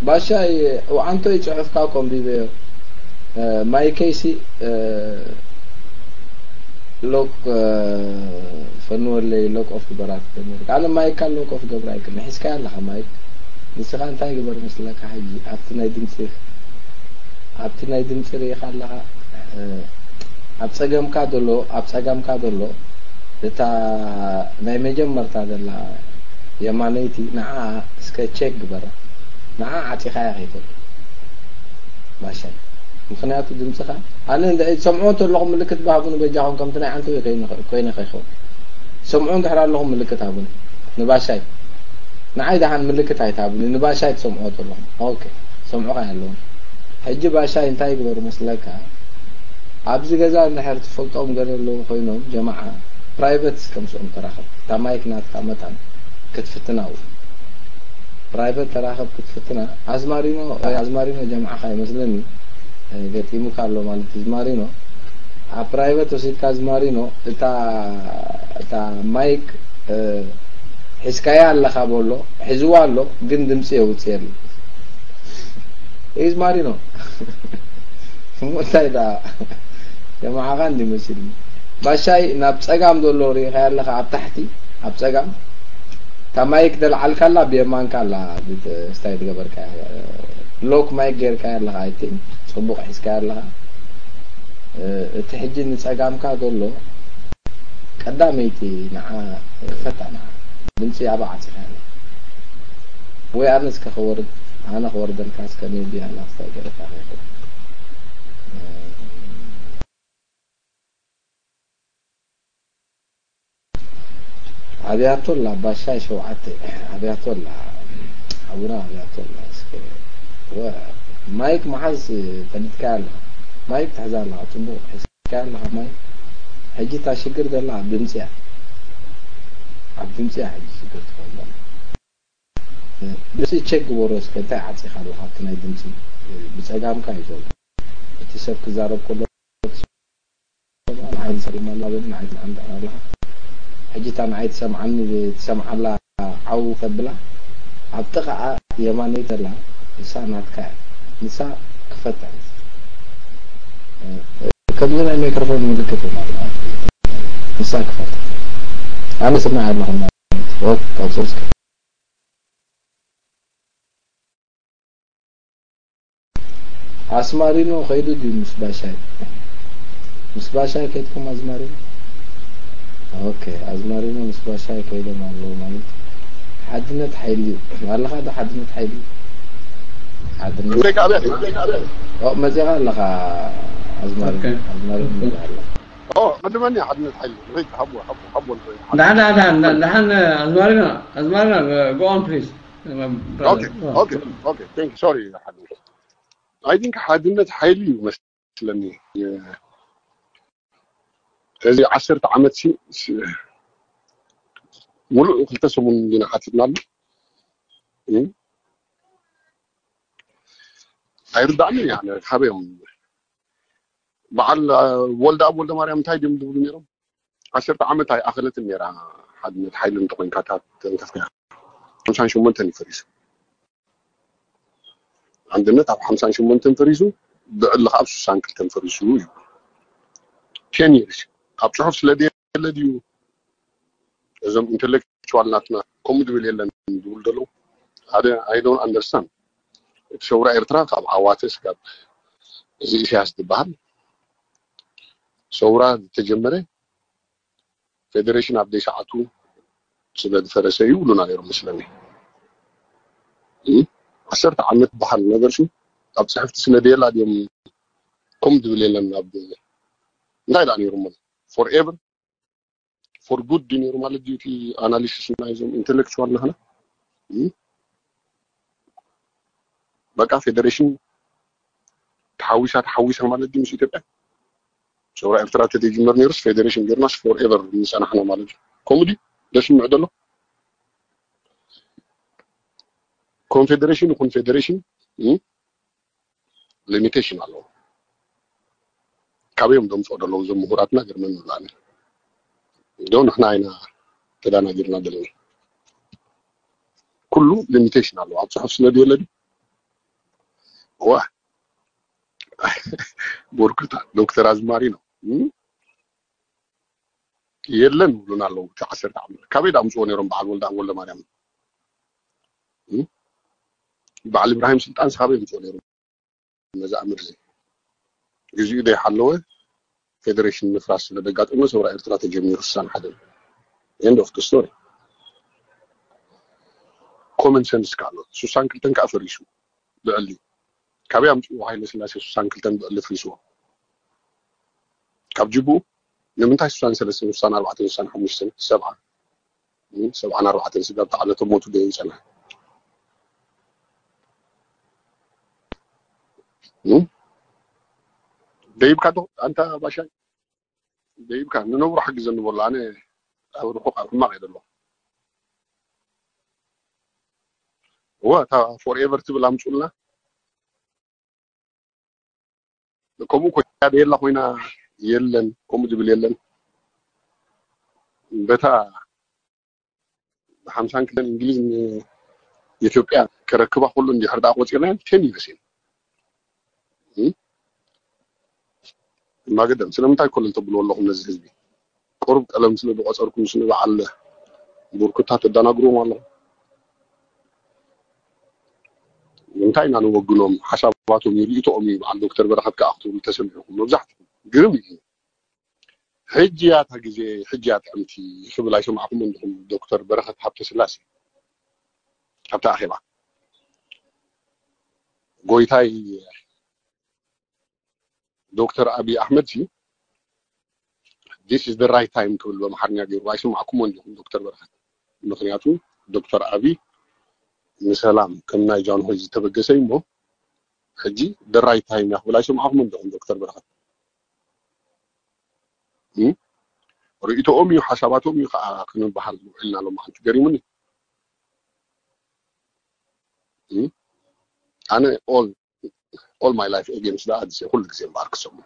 ባሻይ፣ ውዓንቶይ ጽሑፍካ ኮምቢበዮ። ማይከይሲ ሎክ ፈንወለይ፣ ሎክ ኦፍ ግበራት። ኣነ ማይካ ሎክ ኦፍ ገብራ ይክል ንሒዝካያ ኣለኻ። ማይክ ንስኻ እንታይ ግበር መስለካ? ሕጂ ኣብቲ ናይ ድምፂ ኣብቲ ናይ ድምፂ ርኢኻ ኣለኻ። ኣብ ፀገምካ ዘሎ ኣብ ፀጋምካ ዘሎ እታ ናይ መጀመርታ ዘላ የማነይቲ፣ ንዓ እስከ ቸክ ግበራ። ንዓ ዓፂኻያ ከይትብል ባሻይ። ምኽንያቱ ድምፅኻ ኣነ እንደ- ሰምዖ እንተለኹም ምልክት ባሃቡኒ በጃኹም፣ ከምቲ ናይ ዓንተው ኮይነ ከይኸውን። ሰምዖ እንድሕር ኣለኹም ምልክት ሃቡኒ። ንባሻይ ንዓይ ደሓን ምልክት ኣይትሃቡኒ፣ ንባሻይ ትሰምዖ ዘለኹም። ኦኬ፣ ሰምዑኻ ኣለኹም። ሕጂ ባሻይ እንታይ ይግበሩ መስለካ? ኣብዚ ገዛ እንድሕር ትፈልጦም ገለ ኣለዉ ኮይኖም፣ ጀማዓ ፕራይቨት ከምስኦም ተራኸብ። እታ ማይክ ናትካ መታን ክትፍትና እውን ፕራይቨት ተራኸብ ክትፍትና። ኣዝማሪኖ ኣዝማሪኖ ጀማዓኻ ይመስለኒ፣ ገጢሙካ ኣሎ ማለት እዩ። ኣዝማሪኖ ኣብ ፕራይቨት ወሲድካ፣ ኣዝማሪኖ እታ እታ ማይክ እ፣ ሒዝካያ ኣለኻ በሎ። ሒዝዋ ኣሎ ግን ድምፂ የውፅእ የለ። ኣዝማሪኖ እሞ እንታይ ደኣ ጀማዓኻ እንዲ መሲሉ። ባሻይ ናብ ፀጋም ዘሎ ርኢኻያ ኣለኻ፣ ኣብ ታሕቲ ኣብ ፀጋም እታ ማይክ ደልዓልካ ኣላ፣ ብየማንካ ኣላ። ብት- ስታይ ትገበርካ ሎክ ማይክ ጌርካያ ኣለኻ። ኣይ ቲንክ ፅቡቕ ሒዝካያ ኣለኻ። እ፣ እቲ ሕጂ ንፀጋምካ ዘሎ ቀዳመይቲ ንዓ ክፈታ። ንዓ ድምፂ ኣባ ዓፂኻ ያለ ወይ ኣነ እስከ ክወርድ ኣነ ክወርደልካ እስከ ሜቢ ኣላ ክስታይ ገረካ ከይኮን። ኣብያቶላ ባሻይ ሸውዓተ ኣብያቶላ ሓውና ኣብያቶላ እስከ ወ- ማይክ መሓዝ ፈሊጥካ ኣለኻ። ማይክ ትሕዛ ኣለኻ፣ ፅቡቕ ሒዝካ ኣለኻ። ማይክ ሕጂ እታ ሽግር ዘላ ኣብ ድምፂ እያ። ኣብ ድምፂ እያ ሕጂ ሽግር ትኸውን ዘላ። ድምፂ ቸክ ግበሮ እስከ፣ እንታይ ዓፂኻ ኣለኻ ኣብቲ ናይ ድምፂ? ብፀጋምካ እዩ ዘሎ። እቲ ሰብ ክዛረብ ከሎ ንዓይ ትሰምዓኒ ኣለኻ። ሕጂ እታ ንዓይ ትሰምዓኒ ትሰምዓላ ዓው ተብላ ኣብ ጥቓኣ የማነይ ዘላ ንሳ ናትካ እያ። ንሳ ክፈታ እያ። ከምዚ ናይ ማይክሮፎን ምልክት እውን ኣለዋ። ንሳ ክፈታ። ኣነ ስምዕ ኣለኹ ማለት እዩ። ኦክ፣ ቀጽል እስከ። ኣስማሪኖ ከይዱ ድዩ ምስ ባሻይ? ምስ ባሻይ ከይድኩም ኣዝማሪኖ? ኦኬ፣ ኣዝማሪኖ ምስ ባሻይ ከይዶም ኣለዉ ማለት ሓድነት ሓይሊ እዩ። ኣለኻ ዶ ሓድነት ሓይሊ? ሓድነት መፅኻ ኣለኻ ኣዝማሪኖ። ኣዝማሪኖ ይበሃል። ቅድመኒ ሓድነት ሓይሊ ንኸይድ ሓቦ ሓቦ ሓቦ ንኸይድ ሓቦ። ደሓን ደሓን ደሓን ደሓን ኣዝማሪኖ ኣዝማሪኖ go on please. Okay, okay, okay. Thank you. Sorry. I think ሓድነት ሓይሊ እዩ መስለኒ። እዚ ዓሰርተ ዓመት ሲ ሙሉእ ክልተ ሰሙን እንዲና ሓቲትናሉ። ኣይርዳእኒ እያ። ካበዮም በዓል ወልደ ኣብ ወልደ ማርያም እንታይ ድም ዝብሉ ነይሮም? ዓሰርተ ዓመት ኣይኣኸለትን ነይራ ሓድነት ሓይሊ እንተኮይንካ እታ ተንከፍካ ሓምሳን ሸሞንተን እዩ ፈሪሱ። ሓድነት ኣብ ሓምሳን ሸሞንተን ፈሪሱ፣ ብዕሊ ከዓ ኣብ ስሳን ክልተን ፈሪሱ እዩ። ቴን ይርስ ኣብ ፅሑፍ ስለ ደየለ ድዩ? እዞም ኢንተሌክቹዋል ናትና ከምኡ ዝብል የለን ዝብሉ ዘለዉ ሓደ። I don't understand። እቲ ሰውራ ኤርትራ ካብ ዓዋተ ስጋብ እዚ ኢሳያስ ዝበሃል ሰውራ ዝተጀመረ ፌደሬሽን ኣብ ደይ ሰዓቱ ስለ ዝፈረሰ እዩ ይብሉና ነይሮም መስለኒ። ዓሰርተ ዓመት በሃል ነገር ሲ ኣብ ፅሕፍቲ ስለ ደየላ ድዮም ከም ዝብል የለን። ኣብ እንታይ ደኣ ነይሮም ፎር ኤቨር ፎር ጉድ ድዩ ነይሩ ማለት ድዩ እቲ ኣናሊሲስ ናይዞም ኢንተሌክቹዋል ናህና? በቃ ፌደሬሽን ተሓዊሳ ተሓዊሳ ማለት ድዩ ምስ ኢትዮጵያ? ሰውራ ኤርትራ ተተጅመር ነይሩስ ፌደሬሽን ጌርናስ ፎር ኤቨር ምጸናሕና ማለት እዩ። ከምኡ ድዩ ደስምዕ ዘሎ? ኮንፌደሬሽን ይኹን ፌደሬሽን ሊሚቴሽን ኣለዎ። ካበዮም ደምፅኦ ደለዉ እዞም ምሁራትና ገርመን ንብላኒ ዶ ንሕና ኢና ተዳናጊርና ዘለና። ኩሉ ሊሚቴሽን ኣለዎ። ኣብ ፅሑፍ ስለ ድየለ ድዩ ዋ ቦርክታ ዶክተር ኣዝማሪ ነው የለን ይብሉና ኣለዉ። እቲ ዓሰርተ ዓመት ካበይ ዳምፅዎ ነይሮም? በዓል ወልደ ወልደ ማርያም በዓል ኢብራሂም ስልጣን ካበይ ምፅዎ ነይሮም? ነዚ ኣምር እዚ ግዜኡ ዘይሓለወ ፌደሬሽን ምፍራስ ስለ ዘጋጠመ ሰውራ ኤርትራ ተጀሚሩ ስሳን ሓደን end of the story። ኮመን ሰንስ ካሎ ስሳን ክልተን ከዓ ፈሪሱ ብዕሊ ካበይ ኣምፅዎ ሃይለ ስላሴ ስሳን ክልተን ብዕሊ ፍሪስዎ ካብ ጅቡ ንምንታይ ስሳን ሰለስተን ስሳን ኣርባዕተን ስሳን ሓሙሽተን ሰብዓ ሰብዓን ኣርባዕተን ስጋብ ተዓለተ ሞቱ ደይፀና ደይብካ ዶ ኣንታ ባሻይ ደይብካ ንነብሩ ሓግዘኒ በሎ ኣነ ኣብ ርሑቕ ኣብ ሕማቕ እየ ዘሎ እወ እታ ፎርኤቨር ትብል ኣምፁልና ከምኡ ኮይና ደየላ ኮይና የለን ከምኡ ዝብል የለን በታ ብሓምሳን ክልተን እንግሊዝ ንኢትዮጵያ ከረክባ ከሎ እንድሕር ደኣ ቆፂርናዮ ቴን ይበስን ማገደም ስለምንታይ ኮለል ተብልዎ ኣለኹም ነዚ ህዝቢ ቁሩብ ቀለም ስለ ዝቆፀርኩም ስለ በዓል ቡርኩታ ተደናግርዎም ኣለኹም እንታይ ኢና ንወግኖም ሓሳባቶም እዩ ርእይቶኦም እዩ በዓል ዶክተር በረኸት ከዓ ክትብሉ ተሰሚዕኩም መብዛሕትኹም ግርም እዩ ሕጂ እያ እታ ግዜ ሕጂ እያ ጥዕምቲ ክብል ኣይሰማዕኩምን ዲኹም ዶክተር በረኸት ሃብተስላሴ ኣብቲ ኣኼባ ጎይታይ ዶክተር ኣብይ ኣሕመድ ሲ this is the right time ክብል በምሓርኛ ገይሩ ኣይሰማዕኩሞን ዲኹም ዶክተር በረኸት ምክንያቱ ዶክተር ኣብይ ንሰላም ከም ናይ ጃንሆይ ዝተበገሰ እዩ እሞ ሕጂ the right time እያ ክብል ኣይሰማዕኩምን ዲኹም ዶክተር በረኸት ርእይቶኦም እዩ ሓሳባቶም እዩ ከዓ ክንበሃል ውዒልና ሎማዓንቲ ገሪሙኒ ኣነ all all my life against the odds ኩሉ ግዜ እምበኣር ክሰሙ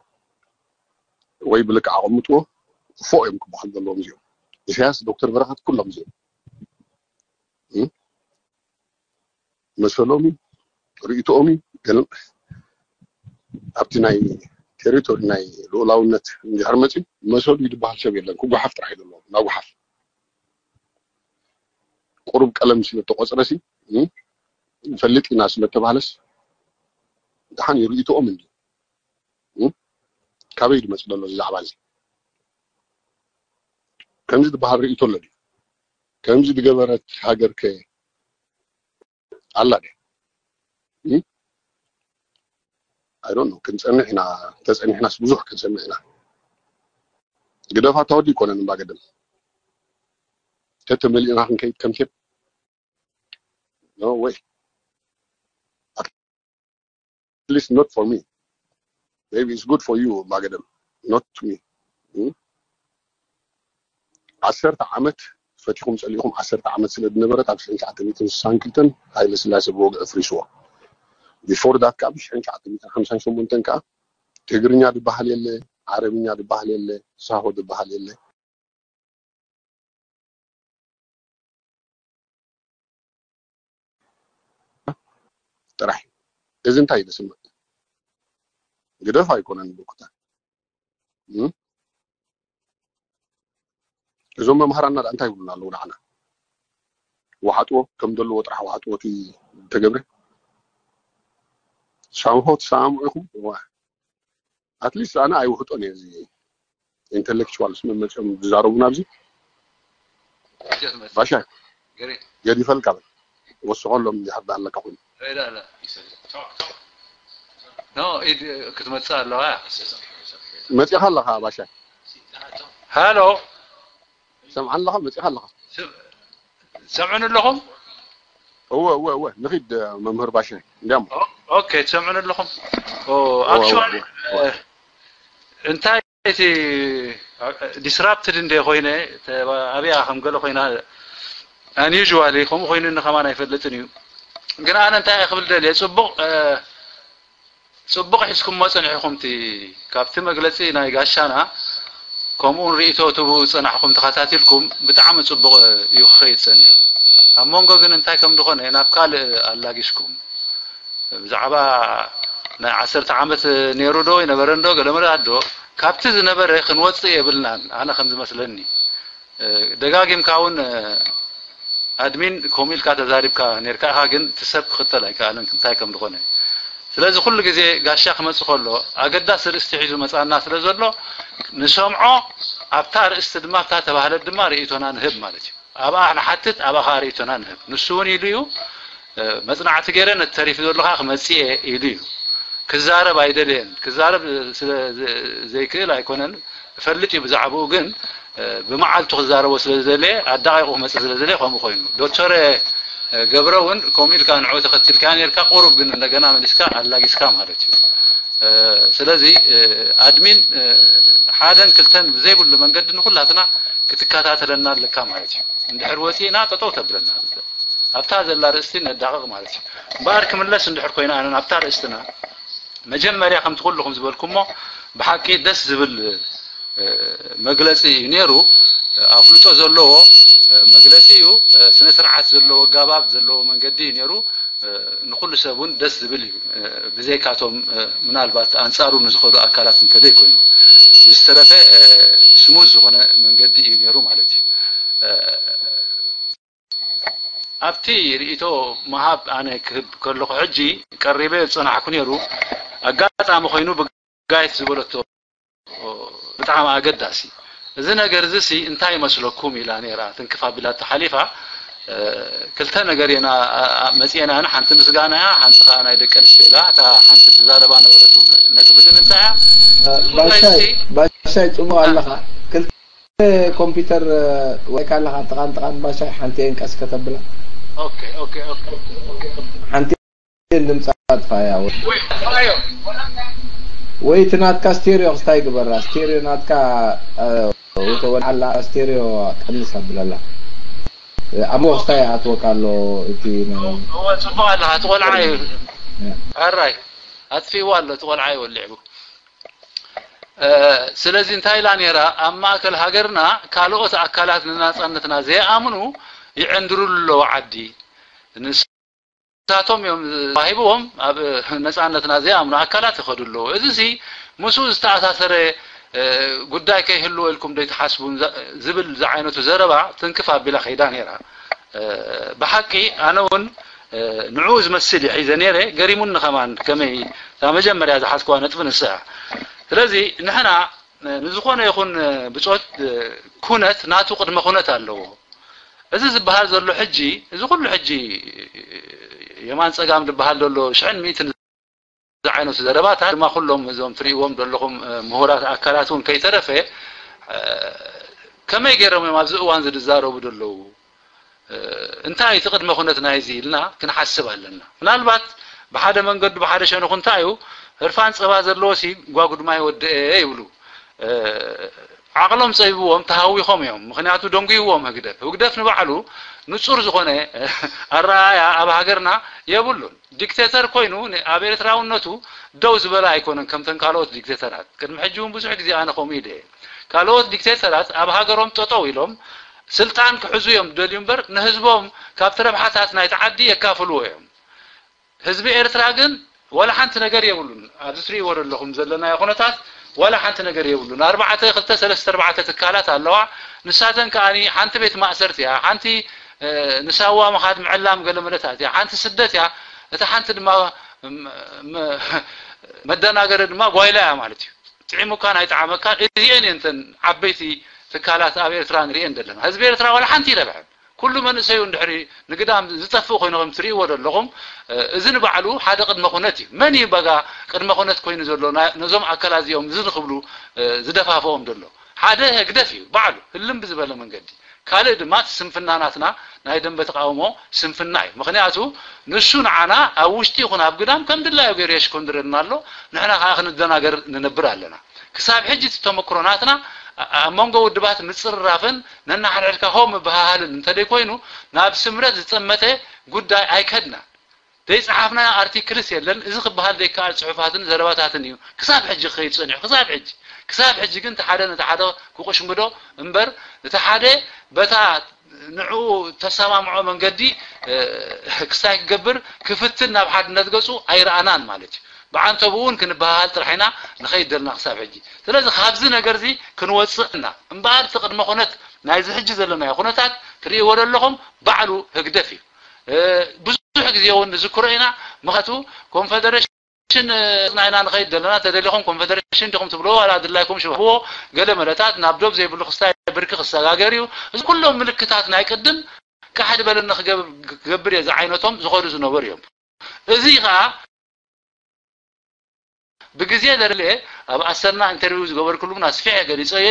ወይ ብልክዕ ኣቐምጥዎ ፎ እዮም ክበሃል ዘለዎም እዚኦም ኢሳያስ ዶክተር በረኸት ኩሎም እዚኦም መሰሎም እዩ ርእይቶኦም እዩ ገለ ኣብቲ ናይ ቴሪቶሪ ናይ ልኡላውነት እንድሕር መፅዩ መሰሉ እዩ ዝበሃል ሰብ የለን ክጓሓፍ ጥራሕ እዩ ዘለዎ ናጉሓፍ ቁሩብ ቀለም ስለተቆፅረሲ ንፈልጥ ኢና ስለተባሃለስ ደሓን እዩ ርእይቶኦም እንዲ ካበይ ዝመፅ ዘሎ እዚ ዛዕባ እዚ ከምዚ ዝበሃል ርእይቶ ኣሎ ድዩ ከምዚ ዝገበረት ሃገር ከ ኣላ ድያ ኣይዶን ክንፀንሕ ኢና ተፀኒሕናስ ብዙሕ ክንሰምዕ ኢና ግደፋ ተወዲ ይኮነን እምባ ገደም ተተመሊእና ክንከይድ ከምትብ no way at least not for me maybe it's good for you እምባ ገደም not to me ዓሰርተ ዓመት ፈቲኹም ፀሊእኹም ዓሰርተ ዓመት ስለ ዝነበረት ኣብ ሽሕን ትሽዓተ ሚእትን ስሳን ክልተን ሃይለ ስላሴ ብወግዒ ፍሪስዎ before that ከዓ ብሽሕን ትሽዓተ ሚእትን ሓምሳን ሸሞንተን ከዓ ትግርኛ ዝበሃል የለ ዓረብኛ ዝበሃል የለ ሳሆ ዝበሃል የለ ጥራሕ እዚ እንታይ እዩ ዝስምዕ ግደፍ ኣይኮነን ብኩታ እዞም መምሃራና እንታይ ይብሉና ኣለዉ ንዓና ወሓጥዎ ከም ዘለዎ ጥራሕ ወሓጥዎ እቲ ተገብረ ሳምሆ ተሰማምዑ ኢኹም at least ኣነ ኣይውሕጦን እየ እዚ intellectuals መመፅኦም ዝዛረቡ ናብዚ ባሻ ገዲፈልካ በል ወስኸሎም ዝሕዳ ኣለካ ኮይኑ ኖ ኢድ ክትመፅእ ኣለዋ መፂኻ ኣለኻ ባሻ ሃሎ ሰምዓ ኣለኻ መፂኻ ኣለኻ ሰምዑን ኣለኹም እወ እወ እወ ንኺድ መምህር ባሻ እንዲያም ኦኬ ትሰምዑን ኣለኹም actually እንታይ እቲ disrupted እንደ ኮይነ ኣብያ ከም ገለ ኮይና unusually ከምኡ ኮይኑ ከማን ኣይፈልጥን እዩ ግን ኣነ እንታይ ክብል ደልየ ፅቡቕ ፅቡቕ ሒዝኩሞ ፀኒሕኹም እቲ ካብቲ መግለፂ ናይ ጋሻና ከምኡውን ርእቶ ትቡ ዝፀናሕኩም ተኸታቲልኩም ብጣዕሚ ፅቡቕ እዩ ክኸይድ ፀኒሑ ኣብ መንጎ ግን እንታይ ከም ዝኾነ ናብ ካልእ ኣላጊስኩም ብዛዕባ ናይ ዓሰርተ ዓመት ነይሩ ዶ ይነበረን ዶ ገለመለ ኣዶ ካብቲ ዝነበረ ክንወፅእ የብልናን። ኣነ ከም ዝመስለኒ ደጋጊምካ እውን ኣድሚን ኮም ኢልካ ተዛሪብካ ነርካ ኢኻ፣ ግን እቲ ሰብ ክኽተል ኣይከኣለን እንታይ ከም ዝኾነ። ስለዚ ኩሉ ግዜ ጋሻ ክመጽእ ከሎ ኣገዳሲ ርእስቲ ሒዙ መጻና ስለ ዘሎ ንሰምዖ፣ ኣብታ ርእስቲ ድማ ኣብታ ተባህለት ድማ ርእይቶና ንህብ ማለት እዩ። ኣብኣ ንሓትት፣ ኣብኣ ከዓ ርእይቶና ንህብ። ንሱ እውን ኢሉ እዩ፣ መጽናዕቲ ገይረ ነቲ ተሪፉ ዘሎ ከዓ ክመጽእ እየ ኢሉ እዩ። ክዛረብ ኣይደለየን። ክዛረብ ስለ ዘይክእል ኣይኮነን፣ እፈልጥ እዩ ብዛዕባኡ፣ ግን ብመዓልቱ ክዛረቦ ስለ ዝደለየ ኣዳቂቁ ክመጽእ ስለ ዝደለየ ከምኡ ኮይኑ። ዶክተር ገብረ እውን ከምኡ ኢልካ ንዑ ተኸቲልካ ነርካ፣ ቁሩብ ግን እንደገና መሊስካ ኣላጊስካ ማለት እዩ። ስለዚ ኣድሚን ሓደን ክልተን ብዘይብሉ መንገዲ ንኩላትና ክትከታተለና ኣለካ ማለት እዩ። እንድሕር ወፂእና ጠጠው ተብለና ኣብታ ዘላ ርእስቲ ነዳቕቕ ማለት እዩ። እምበኣር ክምለስ እንድሕር ኮይና ኣነ ናብታ ርእስትና መጀመርያ ከምቲ ኩልኹም ዝበልኩሞ ብሓቂ ደስ ዝብል መግለፂ እዩ ነይሩ። ኣፍልጦ ዘለዎ መግለፂ እዩ። ስነ ስርዓት ዘለዎ ኣጋባብ ዘለዎ መንገዲ እዩ ነይሩ። ንኩሉ ሰብ እውን ደስ ዝብል እዩ። ብዘይካቶም ምናልባት ኣንፃሩ ንዝኸዱ ኣካላት እንተዘይኮይኑ ብዝተረፈ ስሙዝ ዝኾነ መንገዲ እዩ ነይሩ ማለት እዩ። ኣብቲ ርእይቶ ምሃብ ኣነ ክህብ ከለኹ ሕጂ ቀሪበ ዝፀናሕኩ ነይሩ። ኣጋጣሚ ኮይኑ ብጋይት ዝበለቶ ብጣዕሚ ኣገዳሲ። እዚ ነገር እዚ ሲ እንታይ ይመስለኩም ኢላ ነይራ ትንክፍ ኣቢላ ተሓሊፋ። ክልተ ነገር ኢና መፅኤና፣ ሓንቲ ምስጋና እያ፣ ሓንቲ ከዓ ናይ ደቂ ኣንስትዮ ኢላ። እታ ሓንቲ ትዛረባ ነበረት ነጥቢ ግን እንታይ እያ? ባሻይ ባሻይ ፅቡቅ ኣለኻ። ኮምፒውተር ወይ ካለኻ ጥቓን ጥቓን ባሻይ ሓንቲ እየን ቀስ ከተብላ። ኦኬ ኦኬ ኦኬ ኦኬ ሓንቲ እየን ድምፃ ኣጥፋያ። ወይ እቲ ናትካ ስቴሪዮ ክስታይ ግበራ። ስቴሪዮ ናትካ ወተወልዓላ ስቴሪዮ ቀንስ ኣብለላ። ኣብ ክስታይ ኣትወካ ኣሎ። እቲ ጽቡቅ ኣለኻ። እቲ ቆልዓ እዩ። ኣራይ ኣጥፊእዋ ኣሎ። እቲ ቆልዓ እዩ ወሊዕቡ። ስለዚ እንታይ ኢላ ነይራ? ኣብ ማእከል ሃገርና ካልኦት ኣካላት ንናጻነትና ዘይኣምኑ ይዕንድሩሉ ኣለዉ ዓዲ። ንሳቶም እዮም ተዋሂብዎም ኣብ ነጻነትና ዘይኣምኑ ኣካላት ይኸዱ ኣለዉ። እዚ ሲ ምስኡ ዝተኣሳሰረ ጉዳይ ከይህልዎ ኢልኩም ዶ ይትሓስቡ ዝብል ዝዓይነቱ ዘረባ ትንክፍ ኣቢላ ከይዳ ነይራ። ብሓቂ ኣነ እውን ንዕኡ ዝመስል እዩ ሒዘ ነይረ። ገሪሙኒ ከማን ከመይ እታ መጀመርያ ዝሓዝክዋ ነጥቢ ንሳ እያ። ስለዚ ንሕና ንዝኾነ ይኹን ብጾት ኩነት ናቱ ቅድመ ኩነት ኣለዎ። እዚ ዝበሃል ዘሎ ሕጂ፣ እዚ ኩሉ ሕጂ የማን ጸጋም ዝበሃል ዘሎ ሽሕን ሚእትን ዝዓይነቱ ዘረባታት ድማ ኩሎም እዞም ትርእይዎም ዘለኹም ምሁራት ኣካላት እውን ከይተረፈ ከመይ ገይሮም እዮም ኣብዚ እዋን ዝዛረቡ ዘለዉ? እንታይ እቲ ቅድመ ኩነት ናይዚ ኢልና ክንሓስብ ኣለና። ምናልባት ብሓደ መንገዱ ብሓደ ሸነኹ እንታይ እዩ ህርፋን ጸባ ዘለዎ ሲ ጓጉድማ ይወድአ ይብሉ። ዓቕሎም ጸቢብዎም ተሃዊኾም እዮም። ምኽንያቱ ደንጉይዎም ህግደፍ። ህግደፍ ንባዕሉ ንጹር ዝኾነ ኣረኣእያ ኣብ ሃገርና የብሉን። ዲክቴተር ኮይኑ ኣብ ኤርትራውነቱ ደው ዝበለ ኣይኮነን ከምተን ካልኦት ዲክቴተራት። ቅድሚ ሕጂ እውን ብዙሕ ግዜ ኣነ ከምኡ ኢለ እየ። ካልኦት ዲክቴተራት ኣብ ሃገሮም ጠጠው ኢሎም ስልጣን ክሕዙ እዮም ዝደልዩ እምበር ንህዝቦም ካብቲ ረብሓታት ናይቲ ዓዲ የካፍልዎ እዮም። ህዝቢ ኤርትራ ግን ዋላ ሓንቲ ነገር የብሉን። ኣብዚ ትርእይዎ ዘለኹም ዘለናዮ ኩነታት ዋላ ሓንቲ ነገር የብሉን። ኣርባዕተ ክልተ ሰለስተ ኣርባዕተ ትካላት ኣለዋ። ንሳተን ከኣ ሓንቲ ቤት ማእሰርቲ እያ፣ ሓንቲ ንሳዋ ምኻድ ምዕላም ገለ መለታት እያ፣ ሓንቲ ስደት እያ፣ እታ ሓንቲ ድማ መደናገሪ ድማ ጓይላ እያ ማለት እዩ። ጥዒሙካን ኣይጠዓመካን እዚኤን እየን እተን ዓበይቲ ትካላት ኣብ ኤርትራ ንርእየን ዘለና። ህዝቢ ኤርትራ ዋላ ሓንቲ ይረብሐን። ኩሉ መንእሰዩ እንድሕሪ ንግዳም ዝጠፍእ ኮይኑ ከም ትርእይዎ ዘለኹም እዚ ንባዕሉ ሓደ ቅድመ ኩነት እዩ። መን እዩ በጋ ቅድመ ኩነት ኮይኑ ዘሎ ነዞም ኣካላት እዚኦም እዚ ንክብሉ ዝደፋፍኦም ዘሎ? ሓደ ህግደፍ እዩ ባዕሉ ህልም ብዝበለ መንገዲ። ካልእ ድማ እቲ ስንፍና ናትና ናይ ደንበ ተቃውሞ ስንፍና እዩ። ምኽንያቱ ንሱ ንዓና ኣብ ውሽጢ ይኹን ኣብ ግዳም ከም ድላዩ ገይሩ የሽኮንድረና ኣሎ። ንሕና ከዓ ክንደናገር ንነብር ኣለና። ክሳብ ሕጂ እቲ ተመክሮ ናትና ኣብ መንጎ ውድባት ምጽርራፍን ነናሓድሕድካ ሆ ምብሃሃልን እንተደይ ኮይኑ ናብ ስምረት ዝጠመተ ጉዳይ ኣይከድናን። ዘይጸሓፍናዮ ኣርቲክልስ የለን። እዚ ክበሃል ዘይከኣል ጽሑፋትን ዘረባታትን እዩ ክሳብ ሕጂ ክኸይድ ጸኒሑ። ክሳብ ሕጂ ክሳብ ሕጂ ግን እቲ ሓደ ነቲ ሓደ ክቁሽምዶ እምበር እቲ ሓደ በታ ንዕኡ ተሰማምዖ መንገዲ ክስታይ ክገብር ክፍትን ናብ ሓድነት ገጹ ኣይረኣናን ማለት እዩ። ብዓንተብኡ እውን ክንበሃሃል ጥራሕ ኢና ንኸይድ ዘለና ክሳብ ሕጂ። ስለዚ ካብዚ ነገር እዚ ክንወፅእ እና እምበኣር እቲ ቅድመ ኩነት ናይዚ ሕጂ ዘለናዮ ኩነታት ትርእይዎ ዘለኹም ባዕሉ ህግደፍ እዩ። ብዙሕ ግዜ እውን ንዝክሮ ኢና። ምኽንያቱ ኮንፈደሬሽን ናይና ንኸይድ ዘለና ተደሊኹም ኮንፈደሬሽን ዲኹም ትብልዎ ዋላ ድላይኩም ሽብሕዎ ገለ መለታት ናብ ዶብ ዘይብሉ ክስታይ ብርኪ ክሰጋገር እዩ። እዚ ኩሎም ምልክታት ናይ ቅድም ካሕ ድበለኒ ክገብር እየ ዝዓይነቶም ዝኸዱ ዝነበሩ እዮም። እዚ ከዓ ብግዜ ደርሌ ኣብ ኣሰና ኢንተርቪው ዝገበርኩሉን ኣስፊሐ ገሊፀዮ እየ።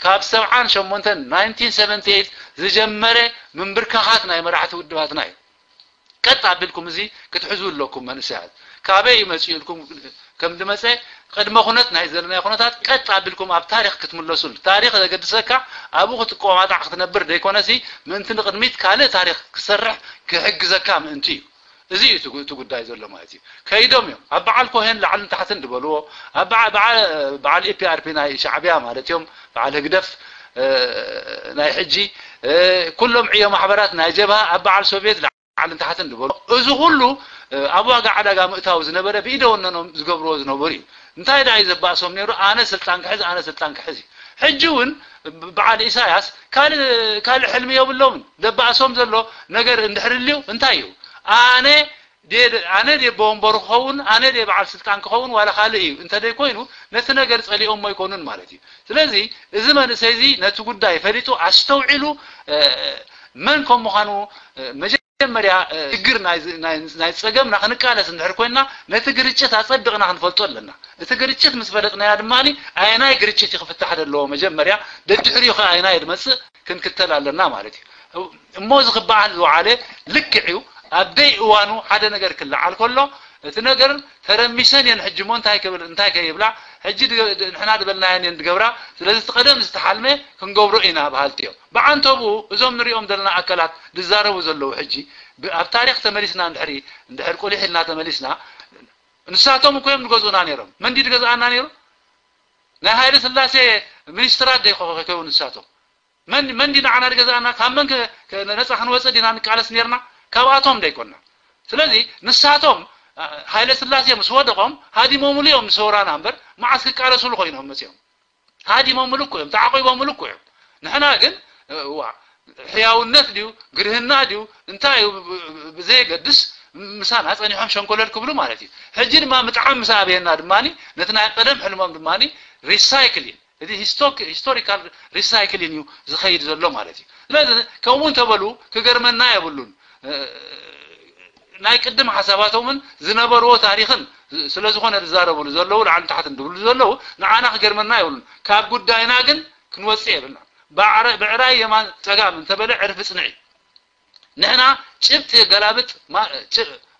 ካብ ሰብዓን ሸሞንተን ናይንቲን ሰቨንቲ ኤይት ዝጀመረ ምንብርካኻት ናይ መራሕቲ ውድባትና እዩ። ቀጥ ኣቢልኩም እዚ ክትሕዙ ኣለኩም መንእሰያት። ካበይ እዩ መፂኡ ኢልኩም ከም ዝመፀ ቅድመ ኩነት ናይ ዘለናዮ ኩነታት ቀጥ ኣቢልኩም ኣብ ታሪክ ክትምለሱሉ። ታሪክ ዘገድሰካ ኣብኡ ክትቆማጣዕ ክትነብር ዘይኮነሲ ምእንቲ ንቅድሚት ካልእ ታሪክ ክሰርሕ ክሕግዘካ ምእንቲ እዩ። እዚ እዩ እቲ ጉዳይ ዘሎ ማለት እዩ። ከይዶም እዮም ኣብ በዓል ኮሄን ላዕልን ታሕትን ዝበልዎ ኣብ በዓል ኢፒኣርፒ ናይ ሻዕቢያ ማለት እዮም በዓል ህግደፍ ናይ ሕጂ ኩሎም ዕዮ ማሕበራት ናይ ጀብሃ ኣብ በዓል ሶቪየት ላዕልን ታሕትን ዝበልዎ እዚ ኩሉ ኣብ ዋጋ ዕዳጋ ምእታው ዝነበረ ብኢደ ወነኖም ዝገብርዎ ዝነበሩ እዩ። እንታይ ደኣ እዩ ዘባእሶም ነይሩ? ኣነ ስልጣን ክሕዝ ኣነ ስልጣን ክሕዝ እዩ። ሕጂ እውን በዓል ኢሳያስ ካልእ ሕልሚ የብሎምን። ዘባእሶም ዘሎ ነገር እንድሕር ልዩ እንታይ እዩ? ኣነ ኣነ ድየ ብወንበሩ ክኸውን ኣነ ድየ በዓል ስልጣን ክኸውን ዋላ ካልእ እዩ እንተደይ ኮይኑ ነቲ ነገር ጸሊኦሞ ኣይኮኑን ማለት እዩ። ስለዚ እዚ መንእሰይ እዚ ነቲ ጉዳይ ፈሊጡ ኣስተውዒሉ መን ከም ምዃኑ መጀመርያ ችግር ናይ ጸገምና ክንቃለስ እንድሕር ኮይንና ነቲ ግርጭት ኣጸቢቕና ክንፈልጦ ኣለና። እቲ ግርጭት ምስ ፈለጥናያ ድማ ኣየናይ ግርጭት እዩ ክፍታሕ ዘለዎ መጀመርያ ደድሕሪኡ ከ ኣየናይ ድመጽእ ክንክተል ኣለና ማለት እዩ። እሞ እዚ ክበሃል ዝወዓለ ልክዕ እዩ። ኣብ ደይ እዋኑ ሓደ ነገር ክለዓል ከሎ እቲ ነገር ተረሚሰን እየን ሕጂ እሞ እንታይ ክብል እንታይ ከይብላ ሕጂ ንሕና ዝበልናየን እየን ዝገብራ። ስለዚ እቲ ቀደም ዝተሓልመ ክንገብሮ ኢና በሃልቲ እዮም። ብዓንተብኡ እዞም ንሪኦም ዘለና ኣካላት ዝዛረቡ ዘለዉ ሕጂ ኣብ ታሪክ ተመሊስና እንድሕሪ እንድሕር ቁሊሕ ኢልና ተመሊስና ንሳቶም እኮ እዮም ዝገዝኡና ነይሮም። መን ድዩ ዝገዝኣና ነይሩ? ናይ ሃይለ ስላሴ ሚኒስትራት ደይኮ ከይከውን ንሳቶም መን መን ድዩ ንዓና ዝገዝኣና? ካብ መን ነፃ ክንወፅእ ዲና ንቃለስ ነርና? ካብኣቶም ደይኮና። ስለዚ ንሳቶም ሃይለ ስላሴ ምስ ወደቖም ሃዲሞምሉ እዮም ንሰውራና እምበር መዓስ ክቃለሱሉ ኮይኖም መፅኦም ሃዲሞምሉ እኮ እዮም ተዓቂቦምሉ እኮ እዮም። ንሕና ግን ዋ ሕያውነት ድዩ ግርህና ድዩ እንታይ እዩ ብዘየገድስ ምሳና ፀኒሖም ሸንኮለል ክብሉ ማለት እዩ። ሕጂ ድማ ምጥዓም ምስ ኣበየና ድማ ነቲ ናይ ቀደም ሕልሞም ድማ ሪሳይክሊን እቲ ሂስቶሪካል ሪሳይክሊን እዩ ዝኸይድ ዘሎ ማለት እዩ። ስለዚ ከምኡ እንተበሉ ክገርመና የብሉን። ናይ ቅድም ሓሳባቶምን ዝነበርዎ ታሪኽን ስለዝኾነ ዝዛረብሉ ዘለዉ ላዕልን ታሕትን ዝብሉ ዘለዉ ንዓና ክገርመና የብሉን። ካብ ጉዳይና ግን ክንወፅእ የብልና። ብዕራይ የማን ፀጋም እንተበለ ዕርፊ ፅንዒ። ንሕና ጭብጢ የገላብጥ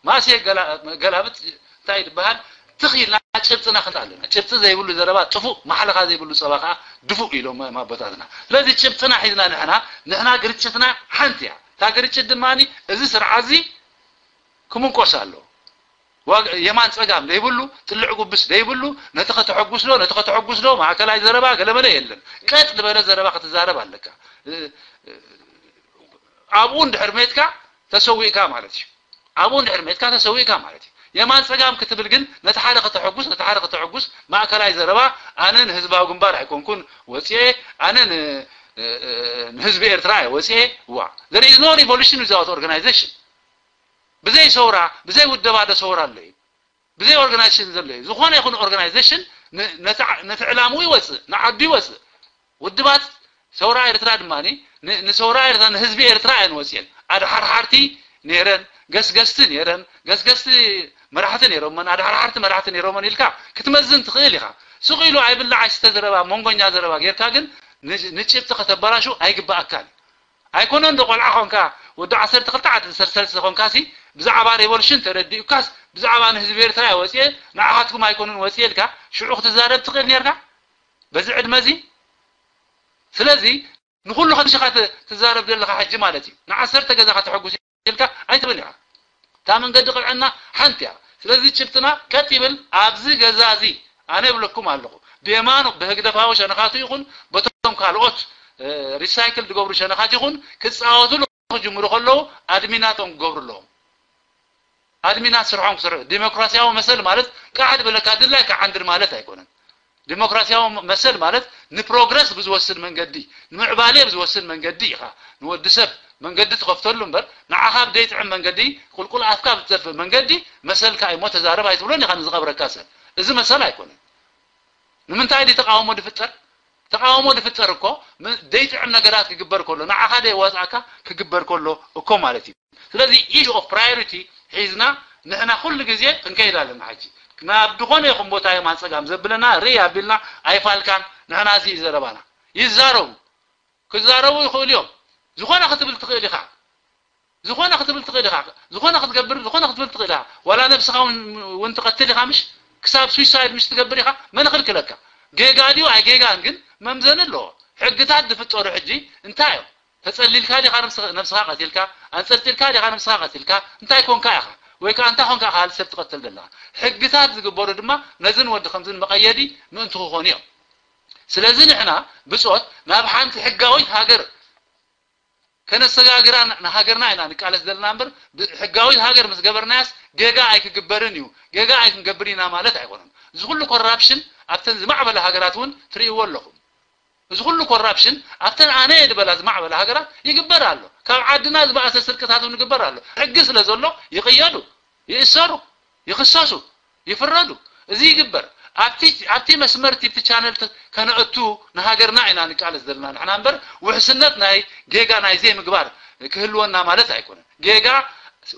ማእስ የገላብጥ እንታይ ዝበሃል ትኽ ኢልና ጭብጥና ክንት ኣለና። ጭብጢ ዘይብሉ ዘረባ ጥፉእ ማሕለኻ ዘይብሉ ፀባ ከዓ ድፉእ ኢሎም ኣቦታትና። ስለዚ ጭብጥና ሒዝና ንሕና ንሕና ግርጭትና ሓንቲ እያ። እታ ግርጭት ድማ እዚ ስርዓት እዚ ክምንቆስ ኣለዎ። የማን ፀጋም ዘይብሉ ጥልዕ ጉብስ ዘይብሉ ነቲ ከተሐጉስ ዶ ነቲ ከተሐጉስ ዶ ማእከላይ ዘረባ ገለመለ የለን። ቀጥ ዝበለ ዘረባ ክትዛረብ ኣለካ። ኣብኡ እንድሕር ሜትካ ተሰዊእካ ማለት እዩ። ኣብኡ እንድሕር ሜትካ ተሰዊእካ ማለት እዩ። የማን ፀጋም ክትብል ግን ነቲ ሓደ ከተሐጉስ ነቲ ሓደ ከተሐጉስ ማእከላይ ዘረባ ኣነ ንህዝባዊ ግንባር ኣይኮንኩን ወፅኤ ኣነ ንህዝቢ ኤርትራ እየ ወፅኤ ዋ there is no revolution without organization ብዘይ ሰውራ ብዘይ ውደባ ዶ ሰውራ ኣሎ እዩ ብዘይ ኦርጋናይዜሽን ዘሎ እዩ። ዝኾነ ይኹን ኦርጋናይዜሽን ነቲ ዕላምኡ ይወፅእ፣ ንዓዱ ይወፅእ። ውድባት ሰውራ ኤርትራ ድማ ንሰውራ ኤርትራ ንህዝቢ ኤርትራ እየን ወፅየን። ኣድሓርሓርቲ ነይረን፣ ገስገስቲ ነይረን፣ ገስገስቲ መራሕቲ ነይሮመን፣ ኣድሓርሓርቲ መራሕቲ ነይሮመን ኢልካ ክትመዝን ትኽእል ኢኻ። ስቕ ኢሉ ኣይብላዕ ኣይስተ ዘረባ፣ መንጎኛ ዘረባ ጌርካ ግን ንጭብጢ ከተበላሹ ኣይግበኣካን እዩ። ኣይኮነን ዶ ቆልዓ ኾንካ ወዲ ዓሰርተ ክልተ ዓዲ ዓሰርተ ሰለስተ ኾንካሲ ብዛዕባ ሬቮሉሽን ተረዲኡካስ ብዛዕባ ንህዝቢ ኤርትራ እየ ወፅየ ንዓኻትኩም ኣይኮኑን ወፅየ ኢልካ ሽዑ ክትዛረብ ትኽእል ኔርካ በዚ ዕድመ እዚ። ስለዚ ንኹሉ ከምሽኻ ትዛረብ ዘለኻ ሕጂ ማለት እዩ። ንዓሰርተ ገዛኻ ተሐጉስ ኢልካ ኣይትብል ኢኻ። እታ መንገዲ ቅንዕና ሓንቲ እያ። ስለዚ ጭብጥና ቀጥ ይብል። ኣብዚ ገዛ እዚ ኣነ እብለኩም ኣለኹ ብየማኑ ብህግደፋዊ ሸነኻቱ ይኹን በቶም ካልኦት ሪሳይክል ዝገብሩ ሸነኻት ይኹን ክፃወትሉ ክጅምሩ ከለዉ ኣድሚናቶም ክገብሩ ኣለዎም። ኣድሚናት ስርሖም ክሰርሑ። ዲሞክራሲያዊ መሰል ማለት ቃሕ ዝበለካ ድላይካ ዓንድር ማለት ኣይኮነን። ዲሞክራሲያዊ መሰል ማለት ንፕሮግረስ ብዝወስድ መንገዲ፣ ንምዕባሌ ብዝወስድ መንገዲ ኢኻ ንወዲ ሰብ መንገዲ ትኸፍተሉ እምበር፣ ንዓኻ ብደይጥዕም መንገዲ፣ ቁልቁል ኣፍካ ብትዘርፍ መንገዲ መሰልካ እሞ ተዛረብ ኣይትብሎን ኢኻ ንዝቐብረካ ሰብ። እዚ መሰል ኣይኮነን። ንምንታይ ድዩ ተቃውሞ ዝፍጠር? ተቃውሞ ዝፍጠር እኮ ም-፣ ዘይጥዕም ነገራት ክግበር ከሎ፣ ንዓኻ ደየዋፅኣካ ክግበር ከሎ እኮ ማለት እዩ። ስለዚ ኢሹ ኦፍ ፕራዮሪቲ ሒዝና ንሕና ኩሉ ግዜ ክንከይድ ኣለና። ሕጂ ናብ ዝኾነ ይኹን ቦታ የማን ፀጋም ዘብለና ርኢ ኣቢልና ኣይፋልካን። ንሕና እዚ እዩ ዘረባና። ይዛረቡ፣ ክዛረቡ ይኽእሉ እዮም። ዝኾነ ክትብል ትኽእል ኢኻ። ዝኾነ ክትብል ትኽእል ኢኻ። ዝኾነ ክትገብር፣ ዝኾነ ክትብል ትኽእል ኢኻ። ዋላ ነብስኻ እውን፣ እውን ትቐትል ኢኻ ምሽ? ክሳብ ሱይሳይድ ምሽ ትገብር ኢኻ? መን ይኽልክለካ? ጌጋ ድዩ ኣይጌጋን ግን መምዘኒ ኣለዎ። ሕግታት ዝፍጠሩ ሕጂ እንታይ እዮም? ተጸሊልካ ዲኻ ነብስኻ፣ ነብስኻ ቀቲልካ? ኣንጸልጢልካ ዲኻ ነብስኻ ቀቲልካ? እንታይ ኮንካ ኢኻ? ወይ ከኣ እንታይ ኮንካ ኢኻ ሰብ ትቐትል ዘለኻ? ሕግታት ዝግበሩ ድማ ነዝን ወዲ ከምዝን መቐየዲ ምእንቲ ክኾኑ እዮም። ስለዚ ንሕና ብጾት ናብ ሓንቲ ሕጋዊት ሃገር ከነሰጋግራ ን-፣ ንሃገርና ኢና ንቃለስ ዘለና እምበር፣ ብ-፣ ሕጋዊት ሃገር ምስ ገበርናያስ ጌጋ ኣይክግበርን እዩ፣ ጌጋ ኣይክንገብር ኢና ማለት ኣይኮነን። እዚ ኩሉ ኮራፕሽን ኣብተን ዝማዕበላ ሃገራት እውን ትርእይዎ ኣለኹም። እዚ ኩሉ ኮራፕሽን ኣብተን ኣነ እየ ዝበላ ዝማዕበላ ሃገራት ይግበር ኣሎ። ካብ ዓድና ዝበኣሰ ስርቅታት እውን ይግበር ኣሎ። ሕጊ ስለ ዘሎ ይቕየዱ፣ ይእሰሩ፣ ይኽሰሱ፣ ይፍረዱ። እዚ ይግበር። ኣብቲ፣ ኣብቲ መስመር እቲ፣ እቲ ቻነል ተ-፣ ከነእቱ ንሃገርና ኢና ንቃለስ ዘለና ንሕና እምበር፣ ውሕስነት ናይ ጌጋ ናይ ዘይምግባር ክህልወና ማለት ኣይኮነን። ጌጋ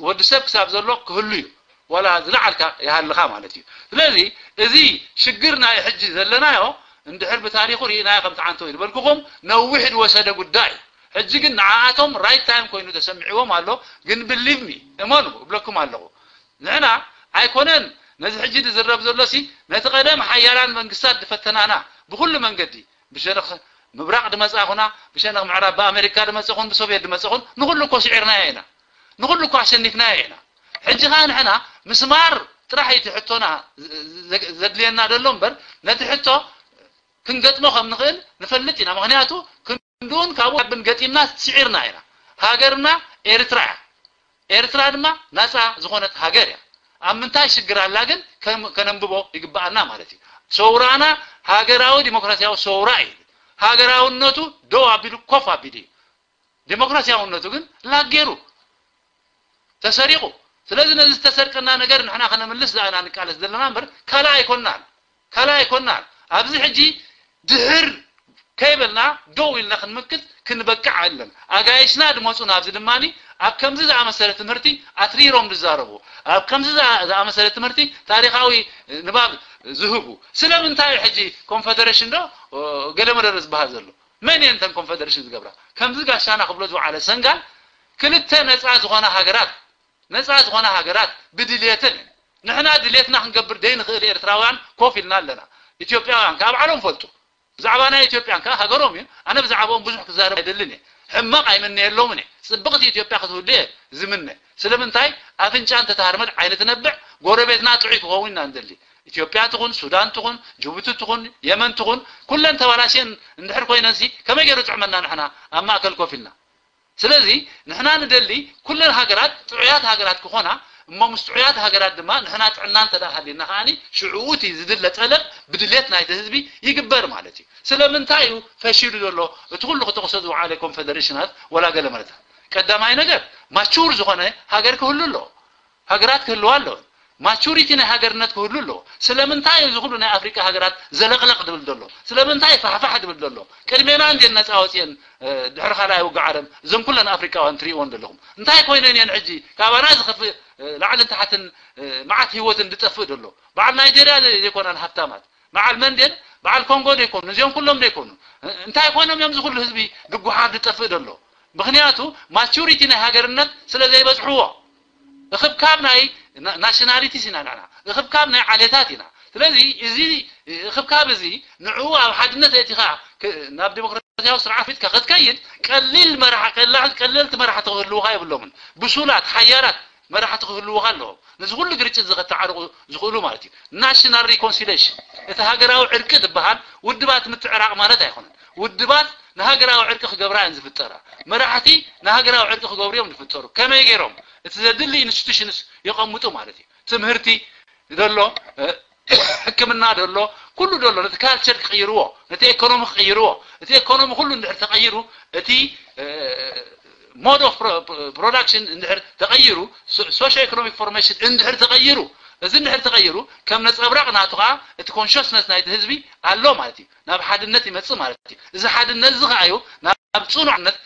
ወዲ ሰብ ክሳብ ዘሎ ክህሉ እዩ። ዋላ ዝለዓልካ ይሃልኻ ማለት እዩ። ስለዚ እዚ ሽግር ናይ ሕጂ ዘለናዮ እንድሕር ብታሪኹ ርኢናዮ ከም ትዓንቶ ይበልኩኹም ነዊሕ ዝወሰደ ጉዳይ እዩ። ሕጂ ግን ንዓኣቶም ራይት ታይም ኮይኑ ተሰሚዕዎም ኣሎ። ግን ብሊቭ ሚ፣ እመኑ እብለኩም ኣለኹ። ንሕና ኣይኮነን ነዚ ሕጂ ዝዝረብ ዘሎ ሲ ነቲ ቀደም ሓያላን መንግስታት ዝፈተናና ብኩሉ መንገዲ ብሸነኽ ምብራቕ ድመጻኹና፣ ብሸነኽ ምዕራብ ብኣሜሪካ ድመጽኹን ብሶቪየት ድመጽኹን ንኹሉ እኮ ስዒርናዮ ኢና። ንኹሉ እኮ ኣሸኒፍናዮ ኢና። ሕጂ ኸኣ ንሕና ምስማር ጥራሕ እቲ ሕቶና ዘ-፣ ዘ-፣ ዘድልየና ዘሎ እምበር ነቲ ሕቶ ክንገጥሞ ከም ንኽእል ንፈልጥ ኢና። ምኽንያቱ ክንድኡን ካብኡ ብን ገጢምና ስዒርና ኢና። ሃገርና ኤርትራ እያ። ኤርትራ ድማ ናጻ ዝኾነት ሃገር እያ። ኣብ ምንታይ ሽግር ኣላ ግን ከም-፣ ከነንብቦ ይግብኣና ማለት እዩ። ሰውራና ሃገራዊ ዲሞክራሲያዊ ሰውራ እዩ። ሃገራውነቱ ደው ኣቢሉ ኮፍ ኣቢሉ እዩ። ዲሞክራሲያውነቱ ግን ላግ ገይሩ ተሰሪቑ። ስለዚ ነዚ ዝተሰርቀና ነገር ንሕና ከነምልስ ዝኣና ንቃለስ ዘለና እምበር ካልእ ኣይኮናን። ካልእ ኣይኮናን። ኣብዚ ሕጂ ድሕር ከይበልና ደው ኢልና ክንምክት ክንበቅዕ ኣለን። ኣጋይሽና ድመፁ ናብዚ ድማኒ ኣብ ከምዚ ዝኣመሰለ ትምህርቲ ኣትሪሮም ዝዛረቡ፣ ኣብ ከምዚ ዝኣ-፣ ዝኣመሰለ ትምህርቲ ታሪኻዊ ንባብ ዝህቡ። ስለምንታይ እዩ ሕጂ ኮንፈደሬሽን ዶ፣ ኦ፣ ገለ መደረ ዝበሃል ዘሎ? መን እየን እተን ኮንፈደሬሽን ዝገብራ? ከምዚ ጋሻና ክብሎ ዝወዓለ ሰንጋል ክልተ ነፃ ዝኾና ሃገራት፣ ነፃ ዝኾና ሃገራት ብድልየተን እየን። ንሕና ድልየትና ክንገብር ደይንኽእል ኤርትራውያን ኮፍ ኢልና ኣለና። ኢትዮጵያውያን ከኣ ባዕሎም ፈልጡ። ብዛዕባ ናይ ኢትዮጵያን ከኣ ሃገሮም እዩ። ኣነ ብዛዕባኦም ብዙሕ ክዛረብ ኣይደልን እየ። ሕማቕ ኣይምነየሎምን እየ። ጽብቕቲ ኢትዮጵያ ክትህሉ እየ ዝምነ። ስለምንታይ? ኣፍንጫ እንተተሃርመት ዓይኒ ትነብዕ፣ ጎረቤትና ጥዑይ ክኸውን ኢና ንደሊ። ኢትዮጵያ ትኹን፣ ሱዳን ትኹን፣ ጅቡቲ ትኹን፣ የመን ትኹን፣ ኩለን ተባላሽየን እንድሕር ኮይነንሲ ከመይ ገይሩ ጥዕመና ንሕና ኣብ ማእከል ኮፍ ኢልና? ስለዚ ንሕና ንደሊ ኩለን ሃገራት ጥዑያት ሃገራት ክኾና፣ እሞ ምስ ጥዑያት ሃገራት ድማ ንሕና ጥዕና እንተ ደኣ ሃልየና ከኣኒ ሽዑኡ እቲ ዝድለ ጠለብ ብድሌት ናይቲ ህዝቢ ይግበር ማለት እዩ። ስለምንታይ እዩ ፈሺሉ ዘሎ እቲ ኩሉ ክጠቕሶ ዝወዓለ ኮንፈደሬሽናት ወላ ገለ መለታት? ቀዳማይ ነገር ማቹር ዝኾነ ሃገር ክህሉ ኣለዎ። ሃገራት ክህልዋ ኣለወን። ማቹሪቲ ናይ ሃገርነት ክህሉ ኣለዎ። ስለምንታይ እዩ እዚ ኩሉ ናይ ኣፍሪቃ ሃገራት ዘለቕለቕ ድብል ዘሎ? ስለምንታይ ፋሕፋሕ ድብል ዘሎ? ቅድሜና እንድየን ነፃ ወፅየን፣ እ፣ ድሕሪ ካልኣይ ውግእ ዓለም እዘን ኩለን ኣፍሪቃውያን ትሪእወን ዘለኹም? እንታይ ኮይነን እየን ሕጂ ካባና ዝኸፍእ፣ እ፣ ላዕልን ታሕትን፣ እ፣ መዓት ህይወትን ዝጠፍእ ዘሎ? በዓል ናይጀርያ ዘ-፣ ዘይኮናን ሃብታማት። በዓል መን ድየን? በዓል ኮንጎ ዘይኮኑ? እዚኦም ኩሎም ዘይኮኑ? እ-፣ እንታይ ኮይኖም እዮም እዚ ኩሉ ህዝቢ ድጉሓፍ ዝጠፍእ ዘሎ? ምኽንያቱ ማቹሪቲ ናይ ሃገርነት ስለ ዘይበጽሕዎ። እኽብካብ ናይ ና-፣ ናሽናሊቲስ ኢና ንሕና። እኽብካብ ናይ ዓሌታት ኢና። ስለዚ እዚ እኽብካብ እዚ ንዕኡ ኣብ ሓድነት ኣእቲኻ ክ-፣ ናብ ዲሞክራሲያዊ ስርዓት ሒዝካ ክትከይድ ቀሊል መራሒ፣ ቀላ-፣ ቀለልቲ መራሕቲ ክህልዉኻ የብሎምን። ብሱላት፣ ሓያላት መራሕቲ ክህልዉኻ ኣለዎም። ነዚ ኩሉ ግርጭት እዚ ከተዓርቑ ዝኽእሉ ማለት እዩ። ናሽናል ሪኮንሲሌሽን፣ እቲ ሃገራዊ ዕርቂ ዝበሃል ውድባት ምትዕራቕ ማለት ኣይኮነን። ውድባት ንሃገራዊ ዕርቂ ክገብራ እየን ዝፍጠራ። መራሕቲ ንሃገራዊ ዕርቂ ክገብሩ እዮም ዝፍጠሩ። ከመይ ገይሮም? እቲ ዘድሊ ኢንስቲቱሽንስ የቐምጡ ማለት እዩ። ትምህርቲ ደሎ፣ ሕክምና ደሎ፣ ኩሉ ደሎ። ነቲ ካልቸር ክቕይርዎ፣ ነቲ ኤኮኖሚ ክቕይርዎ፣ እቲ ኤኮኖሚ ኩሉ እንድሕር ተቐይሩ፣ እቲ ሞድ ኦፍ ፕሮዳክሽን እንድሕር ተቐይሩ፣ ሶሾ ኤኮኖሚክ ፎርሜሽን እንድሕር ተቐይሩ፣ እዚ እንድሕር ተቐይሩ ከም ነፀብራቕ ናቱ ከዓ እቲ ኮንሽስነስ ናይቲ ህዝቢ ኣሎ ማለት እዩ። ናብ ሓድነት ይመፅእ ማለት እዩ። እዚ ሓድነት እዚ ከዓ እዩ ናብ ፅኑዕነት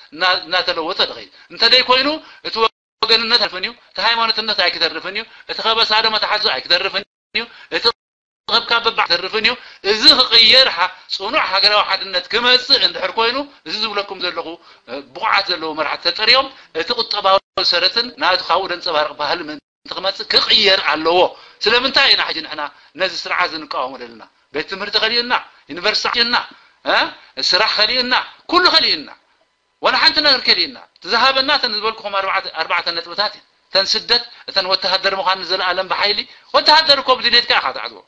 እናተለወጠ ድኸይድ። እንተደይኮይኑ እቲ ወገንነት ኣይተርፍን እዩ፣ እቲ ሃይማኖትነት ኣይክተርፍን እዩ፣ እቲ ከበሳ ደመ ተሓዞ ኣይክተርፍን እዩ፣ እቲ ከብካብ በባዕ ኣይክተርፍን እዩ። እዚ ክቕየር፣ ጽኑዕ ሃገራዊ ሓድነት ክመጽእ እንድሕር ኮይኑ፣ እዚ ዝብለኩም ዘለኹ ብቑዓት ዘለዉ መራሕቲ ተጠርዮም፣ እቲ ቁጠባዊ ሰረትን ናቱ ካብኡ ደንጸባርቕ ባህሊ ምእንቲ ክመጽእ ክቕየር ኣለዎ። ስለምንታይ ኢና ሕጂ ንሕና ነዚ ስርዓት እዚ ንቃወሞ ዘለና? ቤት ትምህርቲ ከሊእና፣ ዩኒቨርሲቲ ከሊእና፣ ስራሕ ከሊእና፣ ኩሉ ከሊእና። ዋላ ሓንቲ ነገር ከሊእና። እቲ ዝሃበና እተን ዝበልኩኹም ኣርባዕተ ነጥብታት እየን። እተን ስደት፣ እተን ወተሃደር ምዃን ንዘለኣለም ብሓይሊ፣ ወተሃደር እኮ ብድሌትካ ኢኻ ትኣትዎ።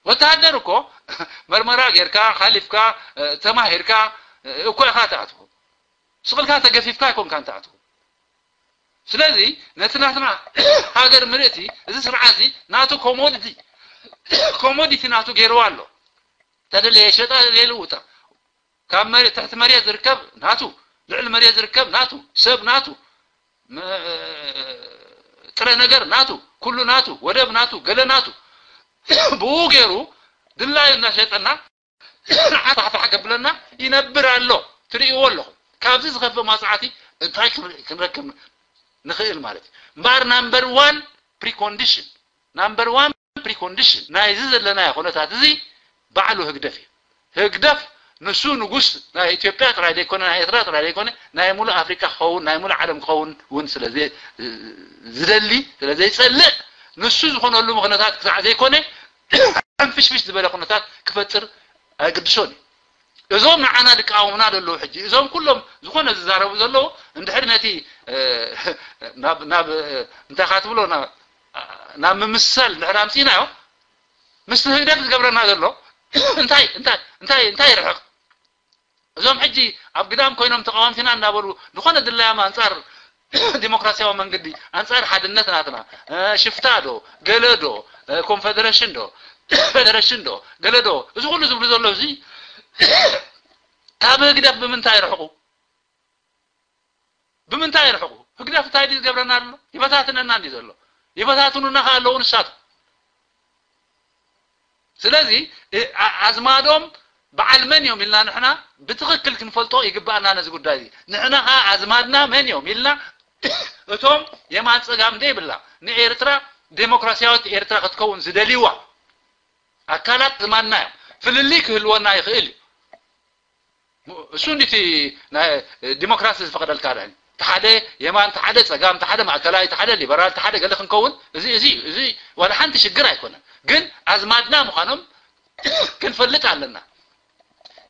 ወተሃደር እኮ መርመራ ጌርካ፣ ሓሊፍካ፣ ተማሂርካ እኮ ኢኻ ትኣትዎ። ስቕልካ ተገፊፍካ ኣይኮንካን ትኣትዎ። ስለዚ ነቲ ናትና ሃገር ምልእቲ እዚ ስርዓት እዚ ናቱ ኮሞዲቲ ኮሞዲቲ ናቱ ገይርዋ ኣሎ። ተደለየ ሸጣ፣ ተደለየ ልውጣ። ካብ መሬት፣ ትሕቲ መሬት ዝርከብ ናቱ፣ ልዕሊ መሬት ዝርከብ ናቱ፣ ሰብ ናቱ፣ ጥረ ነገር ናቱ፣ ኩሉ ናቱ፣ ወደብ ናቱ፣ ገለ ናቱ። ብኡ ገይሩ ድላዩ እናሸጠና ዓፋሕፋሕ ከብለና ይነብር ኣሎ። ትርእይዎ ኣለኹም። ካብዚ ዝኸፍእ ማፅዓቲ እንታይ ክንረክብ ንኽእል ማለት እዩ። እምበኣር ናምበር ዋን ፕሪኮንዲሽን፣ ናምበር ዋን ፕሪኮንዲሽን ናይዚ ዘለናዮ ኩነታት እዚ ባዕሉ ህግደፍ እዩ። ህግደፍ ንሱ ንጉስ ናይ ኢትዮጵያ ጥራይ ዘይኮነ፣ ናይ ኤርትራ ጥራይ ዘይኮነ፣ ናይ ሙሉእ ኣፍሪቃ ክኸውን፣ ናይ ሙሉእ ዓለም ክኸውን እውን ስለ ዝደሊ፣ ስለ ዘይጸልእ፣ ንሱ ዝኾነሉ ኩነታት ክሳዕ ዘይኮነ፣ ሕንፍሽፍሽ ዝበለ ኩነታት ክፈጥር ኣይግድሶን እዩ። እዞም ንዓና ዝቃወሙና ዘለዉ ሕጂ፣ እዞም ኩሎም ዝኾነ ዝዛረቡ ዘለዉ፣ እንድሕር ነቲ፣ እ፣ ናብ፣ ናብ፣ እ፣ እንታይ ኢኻ ትብሎ፣ ናብ፣ ናብ ምምስሳል እንድሕር ኣምጺእናዮ፣ ምስቲ ህግደፍ ዝገብረና ዘሎ እንታይ፣ እንታይ፣ እንታይ፣ እንታይ ይርሕቕ? እዞም ሕጂ ኣብ ግዳም ኮይኖም ተቃወምቲና እናበሉ ዝኾነ ድላዮም ኣንጻር ዲሞክራሲያዊ መንገዲ፣ ኣንጻር ሓድነት ናትና፣ እ፣ ሽፍታ ዶ፣ ገለ ዶ፣ እ፣ ኮንፈደሬሽን ዶ፣ ፌደሬሽን ዶ፣ ገለ ዶ፣ እዚ ኩሉ ዝብሉ ዘለዉ እዚ ካብ ህግደፍ ብምንታይ ይርሕቑ? ብምንታይ ይርሕቑ? ህግደፍ እንታይ ድዩ ዝገብረና ዘሎ? ይበታትነና እንድዩ ዘሎ። ይበታትኑና ከኣ ኣለዉ ንሳቶም። ስለዚ፣ እ፣ ኣ-፣ ኣዝማዶም በዓል መን እዮም ኢልና ንሕና ብትኽክል ክንፈልጦ ይግባኣና ነዚ ጉዳይ እዚ። ንሕና ከኣ ኣዝማድና መን እዮም ኢልና እቶም የማን ጸጋም ዘይብላ ንኤርትራ ዴሞክራሲያዊት ኤርትራ ክትከውን ዝደልይዋ ኣካላት ኣዝማድና እዮም። ፍልልይ ክህልወና ይኽእል እዩ። እሱ እንዲቲ ናይ ዲሞክራሲ ዝፈቕደልካ ዳኒ። እቲ ሓደ የማን፣ እቲ ሓደ ጸጋም፣ እቲ ሓደ ማእከላይ፣ እቲ ሓደ ሊበራል፣ እቲ ሓደ ገለ ክንከውን፣ እዚ፣ እዚ፣ እዚ ዋላ ሓንቲ ሽግር ኣይኮነን። ግን ኣዝማድና ምዃኖም ክንፈልጥ ኣለና።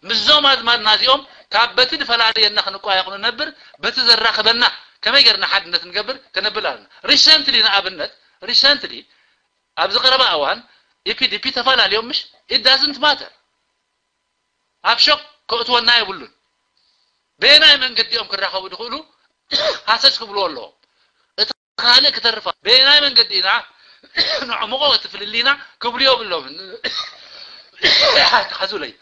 ምስዞም ኣዝማድና እዚኦም ካብ በቲ ዝፈላለየና ክንቋየቕ ንነብር፣ በቲ ዘራኽበና ከመይ ጌርና ሓድነት ንገብር ከነብል ኣለና። ሪሰንትሊ ንኣብነት፣ ሪሰንትሊ ኣብዚ ቀረባ እዋን ኢፒዲፒ ተፈላለዮም ምሽ? It doesn't matter። ኣብ ሾክ ከእትወና የብሉን። በየናይ መንገዲ እዮም ክራኸቡ ዝኽእሉ? ሃሰስ ክብልዎ ኣለዎም። እቲ ካልእ ክተርፋ፣ በየናይ መንገዲ ኢና ነዕምቖ እቲ ፍልልይና ክብሉ የብሎምን። ሓዙለይ።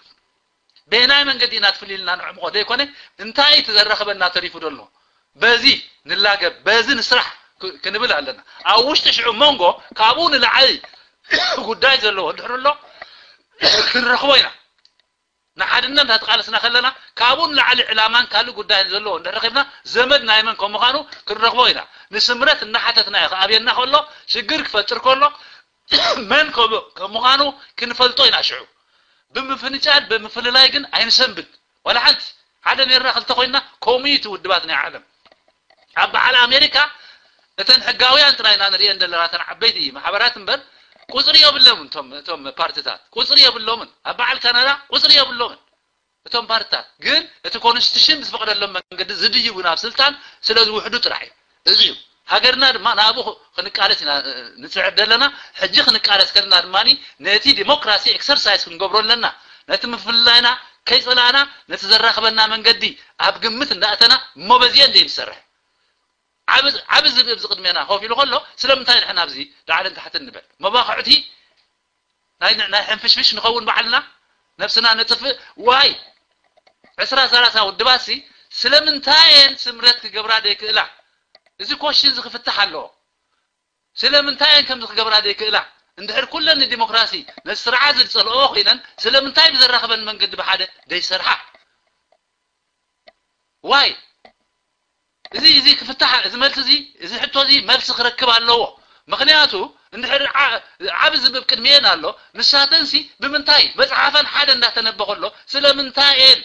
በየናይ መንገዲ ኢና እቲ ፍልልይና ነዕምቖ ዘይኮነ፣ እንታይ እቲ ዘራኽበና ተሪፉ ዘሎ? በዚ ንላገብ፣ በዚ ንስራሕ ክ-፣ ክንብል ኣለና። ኣብ ውሽጢ ሽዑ መንጎ ካብኡ ንላዕሊ ጉዳይ ዘለዎ እንድሕር ኣሎ፣ ክንረኽቦ ኢና። ንሓድነት እናተቃለስና ከለና፣ ካብኡ ንላዕሊ ዕላማን ካልእ ጉዳይን ዘለዎ እንድሕር ረኺብና፣ ዘመድ ናይ መን ከም ምዃኑ ክንረኽቦ ኢና። ንስምረት እናሓተትና እዩ ክኣብየና ከሎ፣ ሽግር ክፈጥር ከሎ፣ መን ከም፣ ከም ምዃኑ ክንፈልጦ ኢና ሽዑ። ብምፍንጫል፣ ብምፍልላይ ግን ኣይንሰንብድ። ዋላ ሓንቲ። ሓደ ኔርና ክልተ ኮይንና፣ ኮሚኒቲ ውድባት ናይ ዓለም። ኣብ በዓል ኣሜሪካ፣ እተን ሕጋውያን ጥራይ ኢና ንርእየን ዘለና፣ እተን ዓበይቲ ማሕበራት እምበር፣ ቁጽሪ የብሎምን እቶም፣ እቶም ፓርቲታት። ቁጽሪ የብሎምን። ኣብ በዓል ካናዳ ቁጽሪ የብሎምን። እቶም ፓርቲታት ግን እቲ ኮንስቲቱሽን ብዝፈቕደሎም መንገዲ ዝድይቡ ናብ ስልጣን ስለ ዝውሕዱ ጥራሕ እዩ። እዚ እዩ። ሃገርና ድማ ናብኡ ክንቃለስ ኢና፣ እ፣ ንጽዕር ዘለና። ሕጂ ክንቃለስ ከለና ድማ ነቲ ዲሞክራሲ ኤክሰርሳይዝ ክንገብሮ ኣለና። ነቲ ምፍልላይና ከይጸላእና፣ ነቲ ዘራኽበና መንገዲ ኣብ ግምት እንዳእተና እሞ በዚአን ዘይንሰርሕ። ዓብ ዝብእብ ዝቕድሜና ኮፍ ኢሉ ከሎ ስለምንታይ ንሕና ኣብዚ ላዕልን ታሕትን ንበል? መባኽዕቲ ናይ ናይ ሕንፍሽፍሽ ንኸውን ባዕልና ነብስና ነጥፍእ። ዋይ ዕስራ ሰላሳ ውድባሲ ስለምንታይ እየን ስምረት ክገብራ ዘይክእላ? እዚ ኮሽን እዚ ክፍታሕ ኣለዎ። ስለምንታይ እየን ከምዚ ክገብራ ዘይክእላ? እንድሕር ኩለን ንዲሞክራሲ ነዚ ስርዓት ዝጸልኦ ኮይነን ስለምንታይ ብዘራኽበን መንገዲ ብሓደ ዘይሰርሓ? ዋይ እዚ እዚ ክፍታሕ እዚ መልሲ እዚ እዚ ሕቶ እዚ መልሲ ክረክብ ኣለዎ። ምክንያቱ እንድሕር ዓብ ዝብብ ቅድሚኤን ኣሎ ንሳተንሲ ብምንታይ መፅሓፈን ሓደ እንዳተነበ ከሎ ስለምንታይ እየን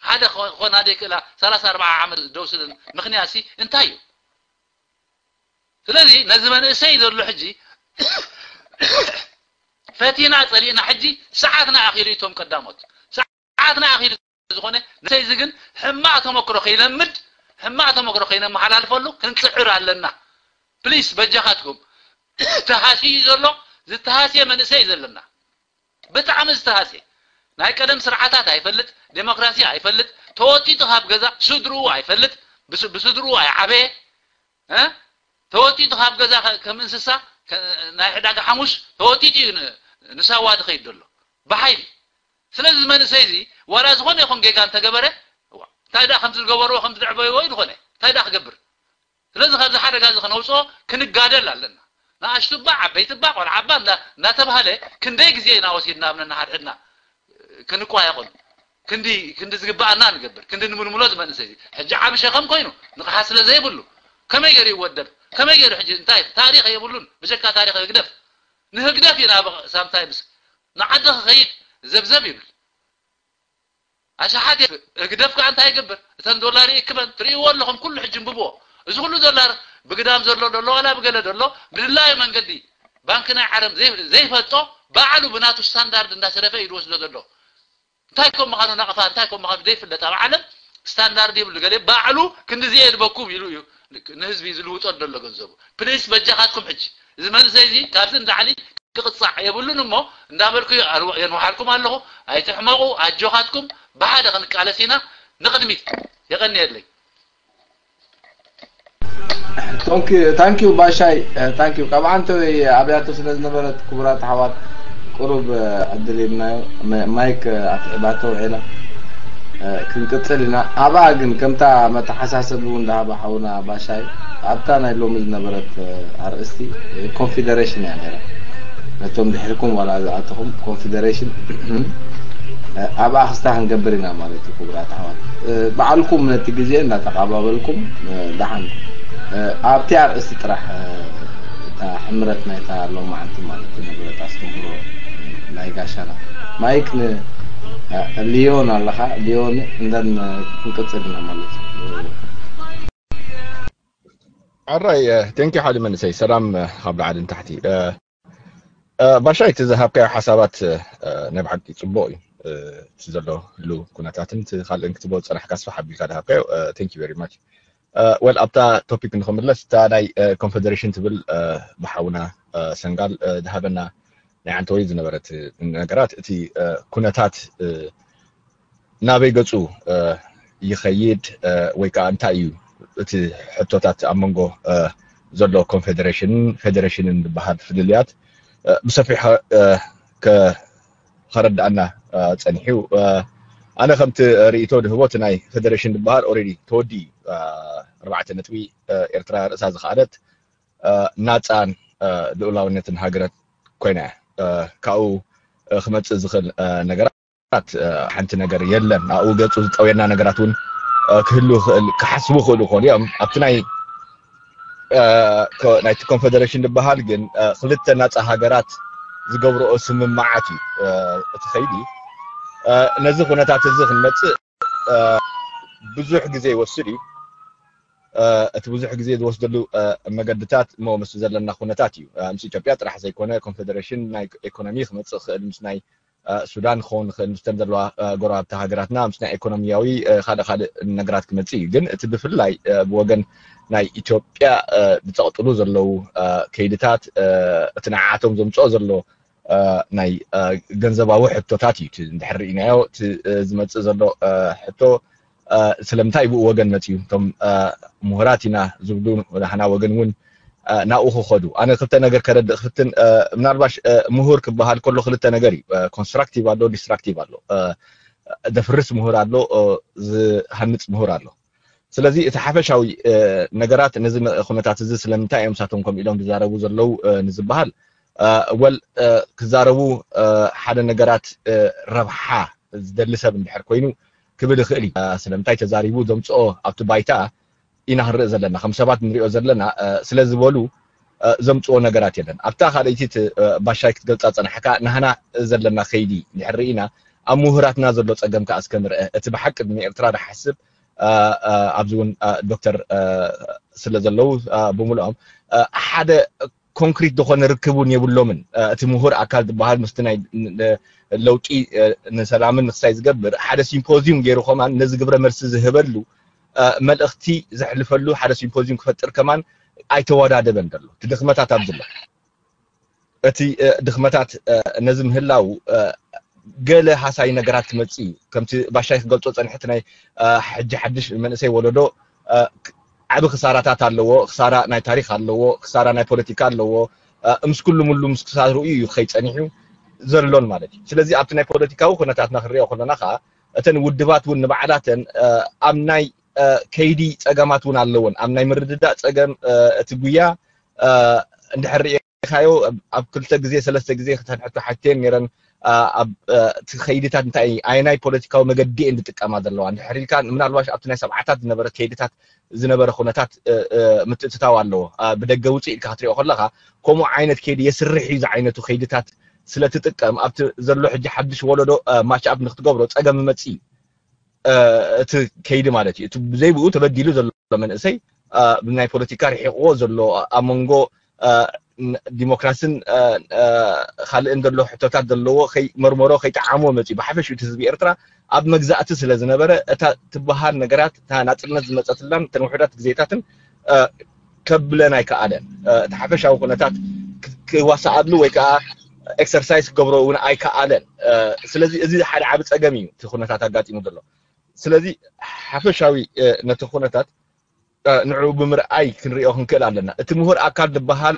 ሓደ ክኾና ዘይክእላ ሰላሳ ኣርባዓ ዓመት ደውስድን ምክንያትሲ እንታይ እዩ? ስለዚ ነዚ መንእሰይ ዘሎ ሕጂ ፈቲና ጸሊእና ሕጂ ሰዓትና ኣኺሉ እቶም ቀዳሞት ሰዓትና ኣኺሉ ዝኾነ ንሰይዚ ግን ሕማቕ ተመክሮ ከይለምድ ሕማቕ ተመክሮ ከይነመሓላልፈሉ ክንጽዕር ኣለና። ፕሊስ በጃኻትኩም ተሃስዩ ዘሎ ዝተሃስየ መንእሰይ እዩ ዘለና። ብጣዕሚ ዝተሃስየ ናይ ቀደም ስርዓታት ኣይፈልጥ፣ ዴሞክራሲ ኣይፈልጥ፣ ተወጢጡ ካብ ገዛ ስድርኡ ኣይፈልጥ፣ ብስድርኡ ኣይዓበየ ተወጢጡ ካብ ገዛ ከም እንስሳ ናይ ዕዳጋ ሓሙስ ተወጢጡ እዩ ንሳዋ ዝኸይድ ዘሎ ብሓይሊ። ስለዚ መንእሰይ እዚ ዋላ ዝኾነ ይኹን ጌጋ እንተገበረ እንታይ ደኣ ከምዚ ዝገበርዎ ከምዚ ዘዕበይዎ እዩ ዝኾነ እንታይ ደኣ ክገብር? ስለዚ ካብዚ ሓደጋ እዚ ክነውፅኦ ክንጋደል ኣለና። ንኣሽቱ እባ ዓበይቲ እባ ቆልዓ እባ እንዳተባሃለ ክንደይ ግዜ ኢና ወሲድና ኣብ ነናሓድሕድና ክንቋየቑን ክንዲ ክንዲ ዝግባኣና ንገብር ክንዲ ንምልምሎ ዝመንእሰይ እዚ ሕጂ ዓቢ ሸኸም ኮይኑ ንቕሓት ስለ ዘይብሉ ከመይ ገይሩ ይወደብ? ከመይ ገይሩ ሕጂ እንታይ ታሪኽ የብሉን ብጀካ ታሪኽ ህግደፍ ንህግደፍ እዩ ናብ ሳምታይምስ ንዓዲ ክኸይድ ዘብዘብ ይብል ኣሽሓት ህግደፍ ከዓ እንታይ ይገብር እተን ዶላር ይእክበን ትርእይዎ ኣለኹም ኩሉ ሕጂ እንብብዎ እዚ ኩሉ ዶላር ብግዳም ዘሎ ደሎ ዋላ ብገለ ደሎ ብድላዩ መንገዲ ባንኪ ናይ ዓለም ዘይፈልጦ ባዕሉ ብናቱ ስታንዳርድ እንዳሰለፈ እዩ ዝወስዶ ዘሎ እንታይ ከም ምዃኑ ናቕፋ እንታይ ከም ምዃኑ ዘይፍለጥ ኣብ ዓለም ስታንዳርድ ይብሉ ገለ ባዕሉ ክንድዚ እየ ዝበኩም ኢሉ እዩ ንህዝቢ ዝልውጦ ዘሎ ገንዘቡ ፕሊስ በጃኻትኩም ሕጂ እዚ መንእሰይ እዚ ካብዚ ንላዕሊ ክቕጻዕ የብሉን እሞ እንዳበልኩ የንውሓልኩም ኣለኹ ኣይትሕመቑ ኣጆኻትኩም ብሓደ ክንቃለስ ኢና ንቕድሚት የቐንየለይ ታንኪዩ ባሻይ ታንኪዩ ካብ ዓንተወይ ኣብያቶ ስለ ዝነበረት ክቡራት ኣሕዋት ቁሩብ ዕድል ሂብናዮ ማይክ ኣትዒባቶ ውዒላ ክንቅፅል ኢና ኣብኣ ግን ከምታ መተሓሳሰቢ እውን ዝሃባ ሓውና ባሻይ ኣብታ ናይ ሎሚ ዝነበረት ኣርእስቲ ኮንፌደሬሽን እያ ነይራ ነቶም ድሕርኩም ዋላ ዝኣተኹም ኮንፌደሬሽን ኣብኣ ክስታ ክንገብር ኢና ማለት እዩ ክቡራት ኣሕዋት ባዕልኩም ነቲ ግዜ እንዳተቃባበልኩም ደሓን ኣብቲ ኣርእስቲ ጥራሕ እታ ሕምረት ናይታ ሎማዓንቲ ማለት ዝነበረት ኣስተምህሮ ናይ ጋሻና ማይክ ንሊዮን ኣለኻ ሊዮን እንደን ክንቅፅል ኢና ማለት እዩ ኣራይ ቴንኪ ሓደ መንእሰይ ሰላም ካብ ላዕሊ ንታሕቲ ባሻይ እቲ ዝሃብካዮ ሓሳባት ናይ ብሓቂ ፅቡቅ እዩ እቲ ዘሎ ህሉ ኩነታትን እቲ ካልእን ክትቦ ፀናሕካ ስፋሕ ኣቢልካ ዝሃብካዮ thank you very much well ኣብታ ቶፒክ ንክምለስ እታ ናይ ኮንፌደሬሽን ትብል ብሓውና ሰንጋል ዝሃበና ናይ ዓንተወይ ዝነበረት ነገራት እቲ ኩነታት ናበይ ገፁ ይኸይድ ወይ ከዓ እንታይ እዩ እቲ ሕቶታት ኣብ መንጎ ዘሎ ኮንፌደሬሽንን ፌደሬሽንን ዝበሃል ፍልልያት ብሰፊሑ ከረድኣና ፀኒሑ ኣነ ከምቲ ርእቶ ድህቦ እቲ ናይ ፌደሬሽን ዝበሃል ኦሬዲ ተወዲ ኣርባዕተ ነጥቢ ኤርትራ ርእሳ ዝኸኣለት ናፃን ልኡላውነትን ሃገረት ኮይና እያ ካብኡ ክመፅእ ዝኽእል ነገራት ሓንቲ ነገር የለን ኣብኡ ገፁ ዝጠውየና ነገራት እውን ክህሉ ይኽእል ክሓስቡ ይኽእሉ ክኾኑ እዮም ኣብቲ ናይ ናይቲ ኮንፌደሬሽን ዝበሃል ግን ክልተ ናፃ ሃገራት ዝገብርኦ ስምምዓት እዩ እቲ ከይዲ ነዚ ኩነታት እዚ ክንመፅእ ብዙሕ ግዜ ይወስድ እዩ እቲ ብዙሕ ግዜ ዝወስደሉ መገድታት እሞ ምስ ዘለና ኩነታት እዩ ምስ ኢትዮጵያ ጥራሕ ዘይኮነ ኮንፌደሬሽን ናይ ኢኮኖሚ ክመፅእ ክእል ምስ ናይ ሱዳን ክኸውን ይኽእል ምስተን ዘለዋ ጎረባብቲ ሃገራትና ምስ ናይ ኢኮኖሚያዊ ካልእ ካልእ ነገራት ክመፅእ እዩ ግን እቲ ብፍላይ ብወገን ናይ ኢትዮጵያ ዝፀቕጥሉ ዘለዉ ከይድታት እቲ ንዓቶም ዘምፅኦ ዘሎ ናይ ገንዘባዊ ሕቶታት እዩ እንድሕር ርኢናዮ እቲ ዝመፅእ ዘሎ ሕቶ ስለምንታይ ብኡ ወገን መፅዩ? እቶም ምሁራት ኢና ዝብሉ ናህና ወገን እውን ናብኡ ክኸዱ። ኣነ ክልተ ነገር ከረድእ ክፍትን። ምናልባሽ ምሁር ክበሃል ከሎ ክልተ ነገር እዩ። ኮንስትራክቲቭ ኣሎ፣ ዲስትራክቲቭ ኣሎ። ዘፍርስ ምሁር ኣሎ፣ ዝሃንፅ ምሁር ኣሎ። ስለዚ እቲ ሓፈሻዊ ነገራት ነዚ ኩነታት እዚ ስለምንታይ እዮም ሳቶም ከምኡ ኢሎም ዝዛረቡ ዘለዉ ንዝበሃል፣ ወል ክዛረቡ ሓደ ነገራት ረብሓ ዝደሊ ሰብ እንድሕር ኮይኑ ክብል ይኽእል እዩ። ስለምንታይ ተዛሪቡ ዘምፅኦ ኣብቲ ባይታ ኢና ክንርኢ ዘለና፣ ከም ሰባት ንሪኦ ዘለና ስለ ዝበሉ ዘምፅኦ ነገራት የለን። ኣብታ ካልኣይቲ ባሻይ ክትገልፃ ፀናሕካ ናህና ዘለና ከይዲ እንድሕር ርኢና ኣብ ምሁራትና ዘሎ ፀገም ከዓ እስከ ንርአ። እቲ ብሓቂ ንኤርትራ ዝሓስብ ኣብዚ እውን ዶክተር ስለ ዘለዉ ብምልኦም ሓደ ኮንክሪት ዝኾነ ርክብ እውን የብሎምን። እቲ ምሁር ኣካል ዝበሃል ምስቲ ናይ ለውጢ ንሰላምን ንክሳይ ዝገብር ሓደ ሲምፖዚዩም ገይሩ ከማን ነዚ ግብረ መልሲ ዝህበሉ መልእኽቲ ዘሕልፈሉ ሓደ ሲምፖዚዩም ክፈጥር ከማን ኣይተወዳደበን ዘሎ። እቲ ድኽመታት ኣብዚ ኣሎ። እቲ ድኽመታት ነዚ ምህላው ገለ ሃሳይ ነገራት ክመፅእ እዩ። ከምቲ ባሻይ ክገልፆ ፀንሐ እቲ ናይ ሕጂ ሓድሽ መንእሰይ ወለዶ ዓቢ ክሳራታት ኣለዎ። ክሳራ ናይ ታሪክ ኣለዎ፣ ክሳራ ናይ ፖለቲካ ኣለዎ። ምስ ኩሉ ምሉ ምስ ክሳርኡ እዩ ከይፀኒሑ ዘሎን ማለት እዩ። ስለዚ ኣብቲ ናይ ፖለቲካዊ ኩነታትና ክንሪኦ ከለና ከዓ እተን ውድባት እውን ንባዕላተን ኣብ ናይ ከይዲ ፀገማት እውን ኣለዎን። ኣብ ናይ ምርድዳእ ፀገም እቲ ጉያ እንድሕር ርኢኻዮ ኣብ ክልተ ግዜ ሰለስተ ግዜ ክተንሕቶ ሓትየን ነይረን። ኣብ እቲ ከይድታት እንታይ ኣየናይ ፖለቲካዊ መገዲ እየን ዝጥቀማ ዘለዋ እንድሕር ኢልካ ምናልባሽ ኣብቲ ናይ ሰብዓታት ዝነበረ ከይድታት ዝነበረ ኩነታት ምትእትታው ኣለዎ። ብደገ ውፅእ ኢልካ ክትሪኦ ከለካ ከምኡ ዓይነት ከይዲ የስርሕ እዩ ዝዓይነቱ ከይድታት ስለትጥቀም ኣብቲ ዘሎ ሕጂ ሓድሽ ወለዶ ማች ኣፕ ንክትገብሮ ፀገም መፅእ እዩ። እቲ ከይዲ ማለት እዩ። እቲ ብዘይ ብኡ ተበዲሉ ዘሎ መንእሰይ ብናይ ፖለቲካ ርሒቕዎ ዘሎ ኣብ መንጎ ዲሞክራስን ካልእን ዘሎ ሕቶታት ዘለዎ ከይመርመሮ ከይጠዓሞ መፅዩ። ብሓፈሽኡ እቲ ህዝቢ ኤርትራ ኣብ መግዛእቲ ስለ ዝነበረ እታ ትበሃል ነገራት እታ ናፅነት ዝመፀትላን እተን ውሑዳት ግዜታትን ከብለን ኣይከኣለን። እቲ ሓፈሻዊ ኩነታት ክዋሰኣሉ ወይ ከዓ ኤክሰርሳይዝ ክገብሮ እውን ኣይከኣለን። ስለዚ እዚ ሓደ ዓቢ ፀገም እዩ እቲ ኩነታት ኣጋጢሙ ዘሎ። ስለዚ ሓፈሻዊ ነቲ ኩነታት ንዕኡ ብምርኣይ ክንሪኦ ክንክእል ኣለና። እቲ ምሁር ኣካል ዝበሃል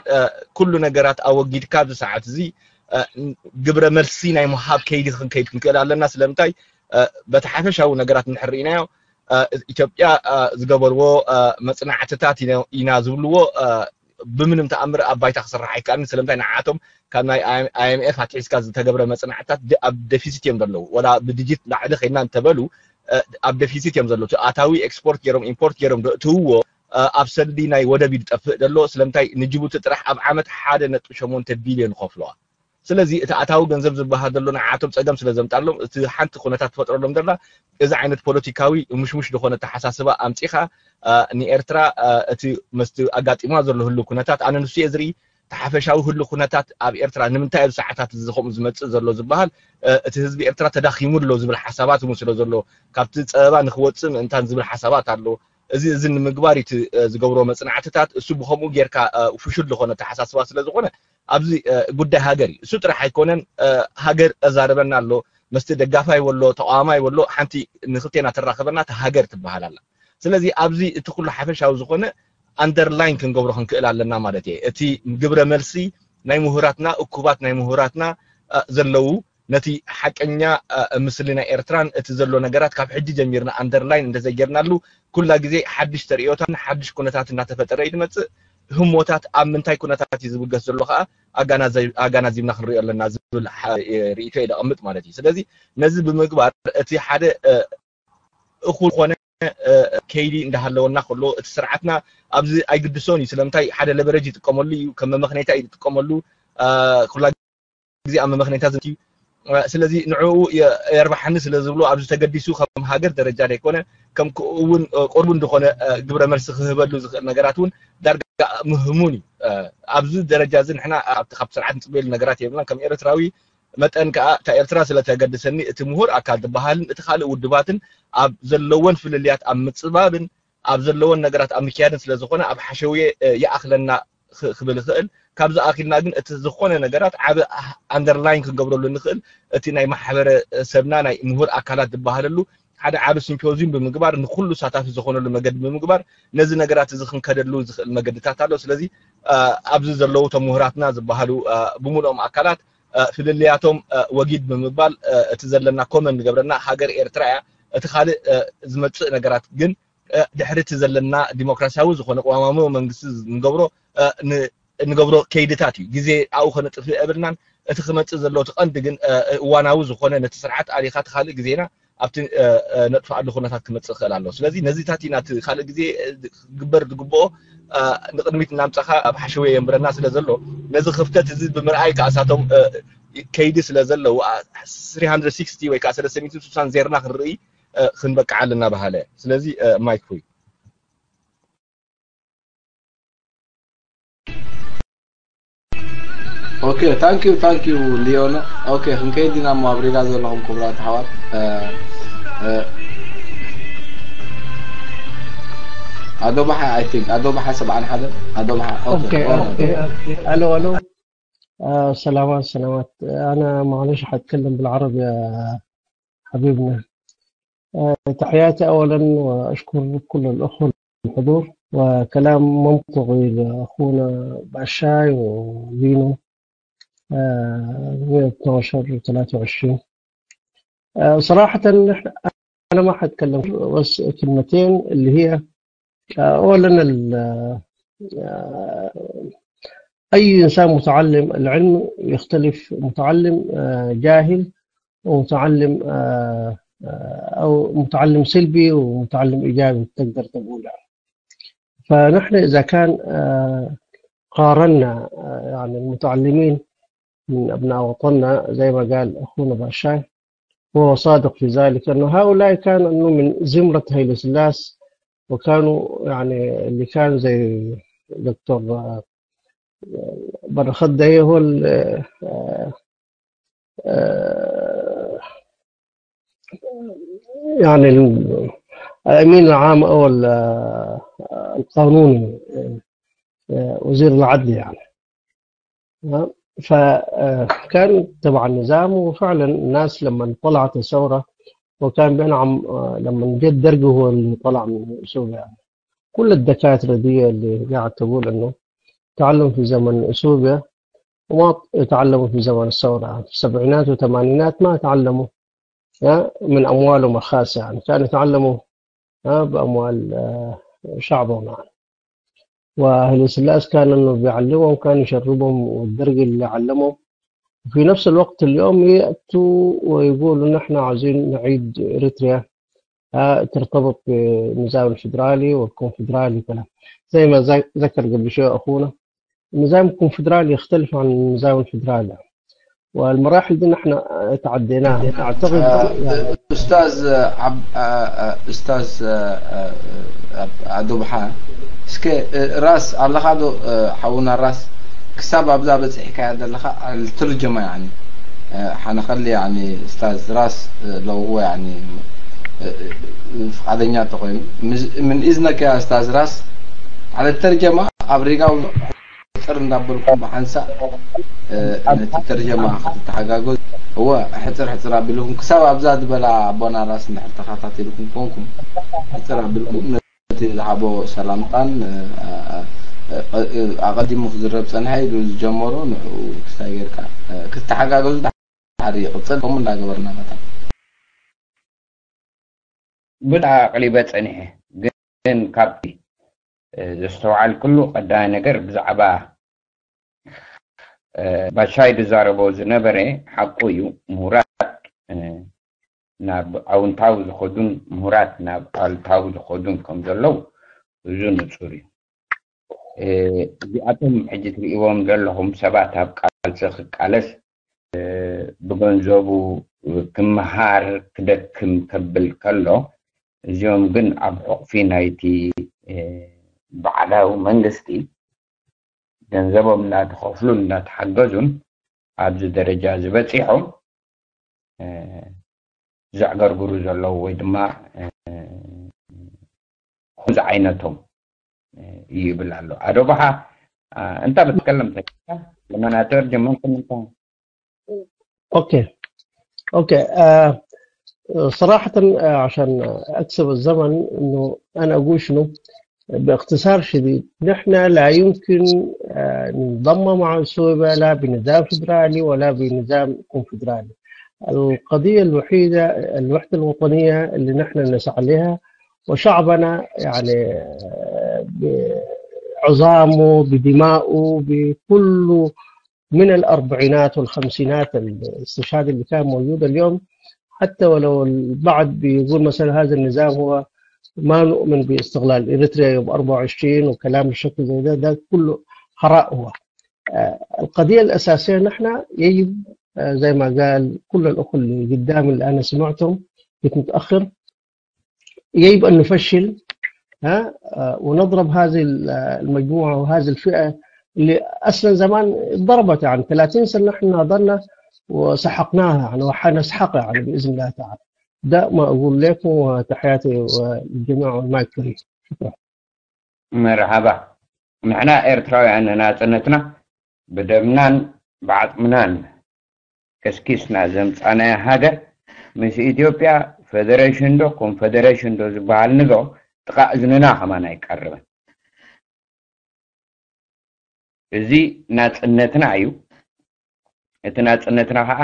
ኩሉ ነገራት ኣወጊድካ ኣብዚ ሰዓት እዚ ግብረ መልሲ ናይ ምሃብ ከይዲ ክንከይድ ክንክእል ኣለና። ስለምንታይ በቲ ሓፈሻዊ ነገራት እንድሕር ርኢናዮ ኢትዮጵያ ዝገበርዎ መፅናዕትታት ኢና ዝብልዎ ብምንም ተኣምር ኣብ ባይታ ክስራሕ ኣይከኣልን። ስለምንታይ ንዓቶም ካብ ናይ ኣይኤምኤፍ ኣትሒዝካ ዝተገብረ መፅናዕትታት ኣብ ደፊሲት እዮም ዘለዉ። ወላ ብድጅት ላዕሊ ከይድና እንተበሉ ኣብ ደፊሲት እዮም ዘለዉ። ኣታዊ ኤክስፖርት ገይሮም ኢምፖርት ገይሮም ዘእትውዎ ኣብ ሰልዲ ናይ ወደብ እዩ ዝጠፍእ ዘሎ። ስለምንታይ ንጅቡቲ ጥራሕ ኣብ ዓመት ሓደ ነጥቢ ሸሞንተ ቢልዮን ይኸፍለዋ። ስለዚ እቲ ኣታዊ ገንዘብ ዝበሃል ዘሎ ንዓቶም ፀገም ስለ ዘምጣሎም እቲ ሓንቲ ኩነታት ትፈጥረሎም ዘላ እዚ ዓይነት ፖለቲካዊ ምሽሙሽ ዝኾነ ተሓሳስባ ኣምፂኻ ንኤርትራ እቲ መስቲ ኣጋጢማ ዘሎ ህሉ ኩነታት ኣነ ንሱ እየ ዝርኢ። ተሓፈሻዊ ህሉ ኩነታት ኣብ ኤርትራ ንምንታይ ኣብ ሰዓታት እዚ ከምኡ ዝመፅእ ዘሎ ዝበሃል እቲ ህዝቢ ኤርትራ ተዳኺሙ ኣሎ ዝብል ሓሳባት እውን ስለ ዘሎ ካብቲ ፀበባ ንክወፅእ ምእንታን ዝብል ሓሳባት ኣሎ። እዚ እዚ ንምግባር እቲ ዝገብሮ መፅናዕትታት እሱ ብከምኡ ጌርካ ፍሹል ዝኾነ ተሓሳስባ ስለ ዝኾነ ኣብዚ ጉዳይ ሃገር እዩ። እሱ ጥራሕ ኣይኮነን፣ ሃገር ኣዛርበና ኣሎ፣ መስቲ ደጋፋይ ወሎ ተቃዋማይ ወሎ ሓንቲ ንክልቴና ተራኸበና እቲ ሃገር ትበሃል ኣላ። ስለዚ ኣብዚ እቲ ኩሉ ሓፈሻዊ ዝኾነ ኣንደርላይን ክንገብሮ ክንክእል ኣለና ማለት እየ። እቲ ግብረ መልሲ ናይ ምሁራትና እኩባት ናይ ምሁራትና ዘለዉ ነቲ ሓቀኛ ምስሊ ናይ ኤርትራን እቲ ዘሎ ነገራት ካብ ሕጂ ጀሚርና ኣንደርላይን እንተዘይጌርናሉ ኩላ ግዜ ሓድሽ ተርእዮታን ሓድሽ ኩነታት እናተፈጠረ እዩ ዝመፅእ። ህሞታት ኣብ ምንታይ ኩነታት እዩ ዝብገስ ዘሎ ከዓ ኣጋናዚብና ክንሪኦ ኣለና ዝብል ርእቶ የደቐምጥ ማለት እዩ። ስለዚ ነዚ ብምግባር እቲ ሓደ እኹል ኮነ ከይዲ እንዳሃለወና ከሎ እቲ ስርዓትና ኣብዚ ኣይግድሶን እዩ። ስለምንታይ ሓደ ለበረጅ ይጥቀመሉ እዩ፣ ከም መመኽነይታ እዩ ዝጥቀመሉ ኩላ ግዜ ኣብ መመኽነይታ ዝምት እዩ። ስለዚ ንዕኡ የርባሓኒ ስለ ዝብሉ ኣብዚ ተገዲሱ ከም ሃገር ደረጃ ዘይኮነ ከም እውን ቅርቡ እንደኾነ ግብረ መልሲ ክህበሉ ዝኽእል ነገራት እውን ዳርጋ ምህሙን እዩ። ኣብዚ ደረጃ እዚ ንሕና ኣብቲ ካብ ስርዓት ንፅበየሉ ነገራት የብልና። ከም ኤርትራዊ መጠን ከዓ እታ ኤርትራ ስለተገድሰኒ እቲ ምሁር ኣካል ዝበሃልን እቲ ካልእ ውድባትን ኣብ ዘለወን ፍልልያት ኣብ ምፅባብን ኣብ ዘለወን ነገራት ኣብ ምክያድን ስለ ዝኾነ ኣብ ሓሸውየ ይኣኽለና ክብል ይኽእል። ካብዚ ኣኪልና ግን እቲ ዝኾነ ነገራት ዓብ ኣንደርላይን ክንገብረሉ ንኽእል እቲ ናይ ማሕበረሰብና ናይ ምሁር ኣካላት ዝበሃለሉ ሓደ ዓቢ ሲምፖዚዩም ብምግባር ንኩሉ ሳታፊ ዝኾነሉ መገዲ ብምግባር ነዚ ነገራት እዚ ክንከደሉ ዝኽእል መገድታት ኣሎ። ስለዚ ኣብዚ ዘለዉ እቶም ምሁራትና ዝበሃሉ ብምሉኦም ኣካላት ፍልልያቶም ወጊድ ብምባል እቲ ዘለና ኮመን ዝገብረና ሃገር ኤርትራ እያ። እቲ ካልእ ዝመጽእ ነገራት ግን ድሕሪ እቲ ዘለና ዲሞክራሲያዊ ዝኾነ ቅዋማዊ መንግስቲ ንገብሮ ንገብሮ ከይድታት እዩ። ግዜ ኣብኡ ከነጥፍእ የብልናን። እቲ ክመጽእ ዘሎ እቲ ቀንዲ ግን እዋናዊ ዝኾነ ነቲ ስርዓት ኣሊኻ እቲ ካልእ ግዜና ኣብቲ ነጥፍኣሉ ኩነታት ክመጽእ ይኽእል ኣሎ። ስለዚ ነዚታት ኢና እቲ ካልእ ግዜ ክግበር ዝግብኦ ንቅድሚት እናምጻኻ ኣብ ሓሸወ የንብረና ስለ ዘሎ ነዚ ክፍተት እዚ ብምርኣይ ከኣሳቶም ከይዲ ስለ ዘለዉ three hundred sixty ወይ ከዓ ሰለስተ ሚእትን ስሳን ዜርና ክንርኢ ክንበቅዓ ኣለና በሃለ። ስለዚ ማይክ ፍሪ Okay, thank you, thank you, Leona. Okay, ክንከይድ ኢና እሞ ኣብ ሪጋ ዘለኹም ክቡራት ኣሕዋት። ኣዶ ባሓ፣ I think ኣዶ ባሓ ሰብዓን ሓደ ኣዶ ባሓ። Okay, okay, okay. Hello, hello. آه، سلامات، سلامات. أنا معلش حتكلم بالعربي يا حبيبنا. آه، تحياتي أولا، وأشكر كل الأخوة الحضور، وكلام منطقي لأخونا باشاي ودينو. آه، مية واتناشر و ثلاثة وعشرين. آه، صراحة نحن، أنا ما حتكلم، بس كلمتين اللي هي، آه، أولا ال-، آه، أي إنسان متعلم، العلم يختلف، متعلم آه، جاهل ومتعلم آه، آه، أو متعلم سلبي ومتعلم إيجابي، تقدر تقول يعني. فنحن إذا كان آه، قارنا آه، يعني المتعلمين من أبناء وطننا، زي ما قال أخونا باشاي، وهو صادق في ذلك، أنه هؤلاء كانوا أنه من زمرة هيلة سلاس، وكانوا يعني اللي كان زي دكتور آه، برخدة هو ال- آه، آه، يعني ال- الأمين العام أو ال- آه، القانوني، آه، وزير العدل يعني. آه، فكان تبع النظام، وفعلا الناس لما طلعت الثورة وكان بينعم آه، لما جت درقه هو اللي طلع من سوريا. كل الدكاترة دي اللي قاعد تقول إنه تعلم في زمن أثيوبيا وما تعلموا في زمن الثورة، في السبعينات والثمانينات ما تعلموا من أموالهم الخاصة، يعني كانوا يتعلموا بأموال شعبهم يعني. وهيلي سلاس كان إنه بيعلمهم، كان يشربهم والدرج اللي علمهم. وفي نفس الوقت اليوم يأتوا ويقولوا: "نحن عايزين نعيد إريتريا، آه، ترتبط بالنظام الفيدرالي والكونفدرالي وكلام." زي ما ذا-، ذكر قبل شوية أخونا، النظام الكونفدرالي يختلف عن النظام الفيدرالي. والمراحل دي نحن تعديناها. أعتقد يعني أستاذ عب... أستاذ عبد الضحى، እስከ ራስ ኣለኻ ዶ ሓውና ራስ ክሳብ ኣብዛ በፂሕካያ ዘለኻ الترجمة يعني ሓነኸሊ يعني أستاذ ራስ لو هو يعني ፍቃደኛ ተኾይኑ من إذنك يا أستاذ ራስ على الترجمة ኣብ ሪጋ ሕፅር እንዳበልኩም ብሓንሳእ ነቲ ተርጀማ ክትተሓጋገዙ እወ ሕፅር ሕፅር ኣቢልኩም ክሳብ ኣብዛ ዝበላ ኣቦና ራስ እንድሕር ተኸታቲልኩም ኮንኩም ሕፅር ኣቢልኩም ነቲ ዝሃቦ ሰላምታን ኣቐዲሙ ክዝረብ ፀንሐ ኢሉ ዝጀመሮ ንዕኡ ክስታይ ጌርካ ክትተሓጋገዙ ድሓር ይቕፅል ከምኡ እንዳገበርና መታ ብዙሕ ኣቕሪበ ጸኒሐ፣ ግን ካብቲ ዘስተውዓልኩሉ ቀዳማይ ነገር ብዛዕባ ባሻይ ዝዛረቦ ዝነበረ ሓቁ እዩ። ምሁራት ናብ ኣውንታዊ ዝኸዱን ምሁራት ናብ ኣሉታዊ ዝኸዱን ከም ዘለዉ ብዙ ንጹር እዩ። እዚኣቶም ሕጂ ትርእይዎም ዘለኹም ሰባት ኣብ ቃልሲ ክቃለስ ብገንዘቡ ክመሃር ክደክም ከብል ከሎ እዚኦም ግን ኣብ ሕቑፊ ናይቲ ባዕዳዊ መንግስቲ ገንዘቦም እናተኸፍሉን እናተሓገዙን ኣብዚ ደረጃ ዝበፂሖም ዘዕገርግሩ ዘለዉ ወይ ድማ ከምዚ ዓይነቶም እዩ ይብል ኣሎ ኣዶ ባሓ እንታ ብትከለም ተካ ለመናተር ጀመንኩም እንታ اوكي اوكي آه صراحة، آه، عشان أكسب الزمن، إنه أنا أقول شنو؟ باختصار شديد، نحن لا يمكن، آه، ننضم مع أثيوبيا لا بنظام فيدرالي ولا بنظام كونفدرالي. القضية الوحيدة، الوحدة الوطنية اللي نحن نسعى لها، وشعبنا يعني، آه، بعظامه، بدمائه، بكل من الأربعينات والخمسينات، الاستشهاد اللي كان موجود اليوم، حتى ولو البعض بيقول مثلًا هذا النظام هو ما نؤمن باستقلال إريتريا يوم أربعة وعشرين وكلام الشكل زي ده، ده كله هراء هو. آه، القضية الأساسية نحن يجب، آه، زي ما قال كل الأخوة اللي قدام اللي أنا سمعتهم، كنت متأخر، يجب أن نفشل، ها، آه، ونضرب هذه ال-، آه، المجموعة وهذه الفئة اللي أصلًا زمان ضربت، يعني، ثلاثين سنة نحن ناضلنا وسحقناها، يعني، وحنسحقها، يعني، بإذن الله تعالى. ده ما أقول لكم، وتحياتي للجميع والمايك فري. شكرًا. መርሓባ። ንሕና ኤርትራውያን ናጽነትና ብደምናን ብዓጽምናን ከስኪስና ዘምጻናያ ሃገር፣ ምስ ኢትዮጵያ ፈደረሽን ዶ ኮንፈደረሽን ዶ ዝበሃል ንግሆ ጥቓ እዝንና ከማን ኣይቀርብን። እዚ ናጽነትና እዩ። እቲ ናጽነትና ከዓ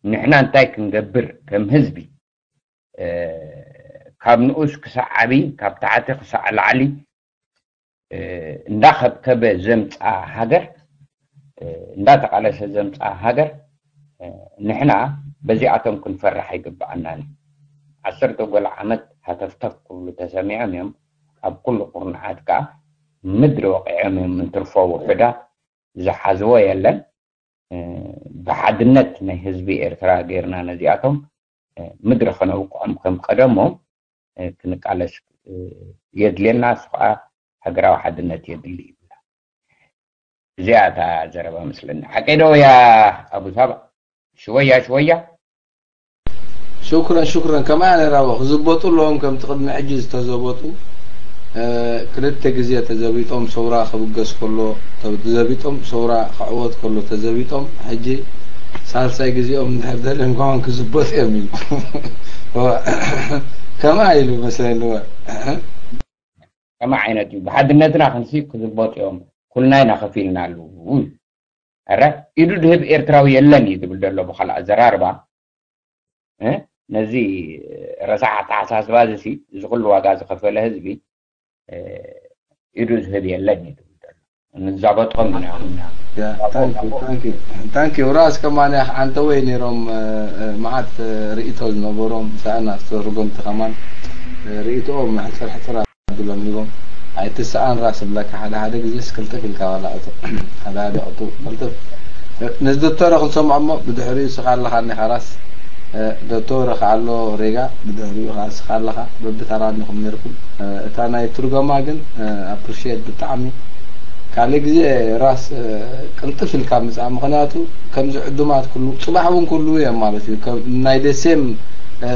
ንሕና እንታይ ክንገብር ከም ህዝቢ፣ እ፣ ካብ ንኡስ ክሳዕ ዓቢ፣ ካብ ታሕቲ ክሳዕ ላዕሊ፣ እ፣ እንዳኸብከበ ዘምጻ ሃገር፣ እ፣ እንዳተቓለሰ ዘምጻ ሃገር፣ እ፣ ንሕና በዚኣቶም ክንፈርሕ ኣይግብኣናን እዩ። ዓሰርተ ጎል ዓመት ሃተፍተፍ ክብሉ ተሰሚዖም እዮም። ኣብ ኩሉ ቁርንዓት ከዓ ምድሪ ወቒዖም እዮም። እንትርፎ ውሑዳት ዝሓዝዎ የለን። እ፣ ብሓድነት ናይ ህዝቢ ኤርትራ ጌርና ነዚኣቶም፣ እ፣ ምድሪ ከነውቅዖም ከም ቀደሞም፣ እ፣ ክንቃለስ፣ እ፣ የድልየና። እሱ ከዓ ሃገራዊ ሓድነት የድሊ ይብላ። እዚኣ እታ ዘረባ መስለኒ። ሓቀይ ዶ ያ ኣቡ ሳባ? ሽወያ ሽወያ። ሽክረን ሽክረን። ከማያ ነራቦ ክዝበጡ ኣለዎም፣ ከምቲ ቅድሚ ሕጂ ዝተዘበጡ፣ እ፣ ክልተ ግዜ ተዘቢጦም ሰውራ ክብገስ ከሎ፣ ተዘቢጦም ሰውራ ክዕወት ከሎ ተዘቢጦም፣ ሕጂ ሳልሳይ ግዜኦም እንድሕር ደልዮም ከማን ክዝበጡ እዮም ኢሉ። ከማ ኢሉ መስለኒ። ከማ ዓይነት እዩ። ብሓድነትና ክንሲ ክዝበጡ እዮም፣ ኩልና ኢና ከፊልናሉ። ኣረ፣ ኢዱ ድህብ ኤርትራዊ የለን እዩ ዝብል ዘሎ ብኻልእ ኣዘራርባ። እ? ነዚ ረሳሕ ኣተሓሳስባ እዚ ሲ፣ እዚ ኩሉ ዋጋ ዝኸፈለ ህዝቢ፣ እ፣ ኢዱ ዝህብ የለን እዩ ዝብል ዘሎ። ንዛበጦም ኢና። ታንኪ ራስ ከማን ያኽ ዓንተ ወይ ነይሮም፣ እ፣ እ፣ መዓት፣ እ፣ ርእይቶ ዝነበሮም ሰኣና ዝተርጎምቲ ከማን፣ እ፣ ርእይቶኦም ሕፅር ሕፅር ኣቢሎም ሂቦም። ኣይትሰኣን ራስ እብለካ፣ ሓደ ሓደ ግዜ ስክልጥፍ ኢልካ ዋላ እቶ ሓደ ሓደ ቅጡ ቅልጥፍ ንዝዶተረ ክንሰምዖ እሞ ብድሕሪኡ ስኻ ኣለኻ እኒኻ ራስ፣ እ፣ ዶተረ ከኣሎ ሬጋ ብድሕሪኡ ከኣ ስኻ ኣለኻ። በብተራ እኒኹም ነይርኩም። እ፣ እታ ናይ ትርጎማ ግን፣ እ፣ ኣፕሪሺየት ብጣዕሚ። ካልእ ግዜ ራስ፣ እ፣ ቅልጥፍ ኢልካ ምጻእ፣ ምኽንያቱ ከምዚ ዕዱማት ኩሉ ጽባሕ እውን ኩሉ እዮም ማለት እዩ። ከም ናይ ደሴም፣ እ፣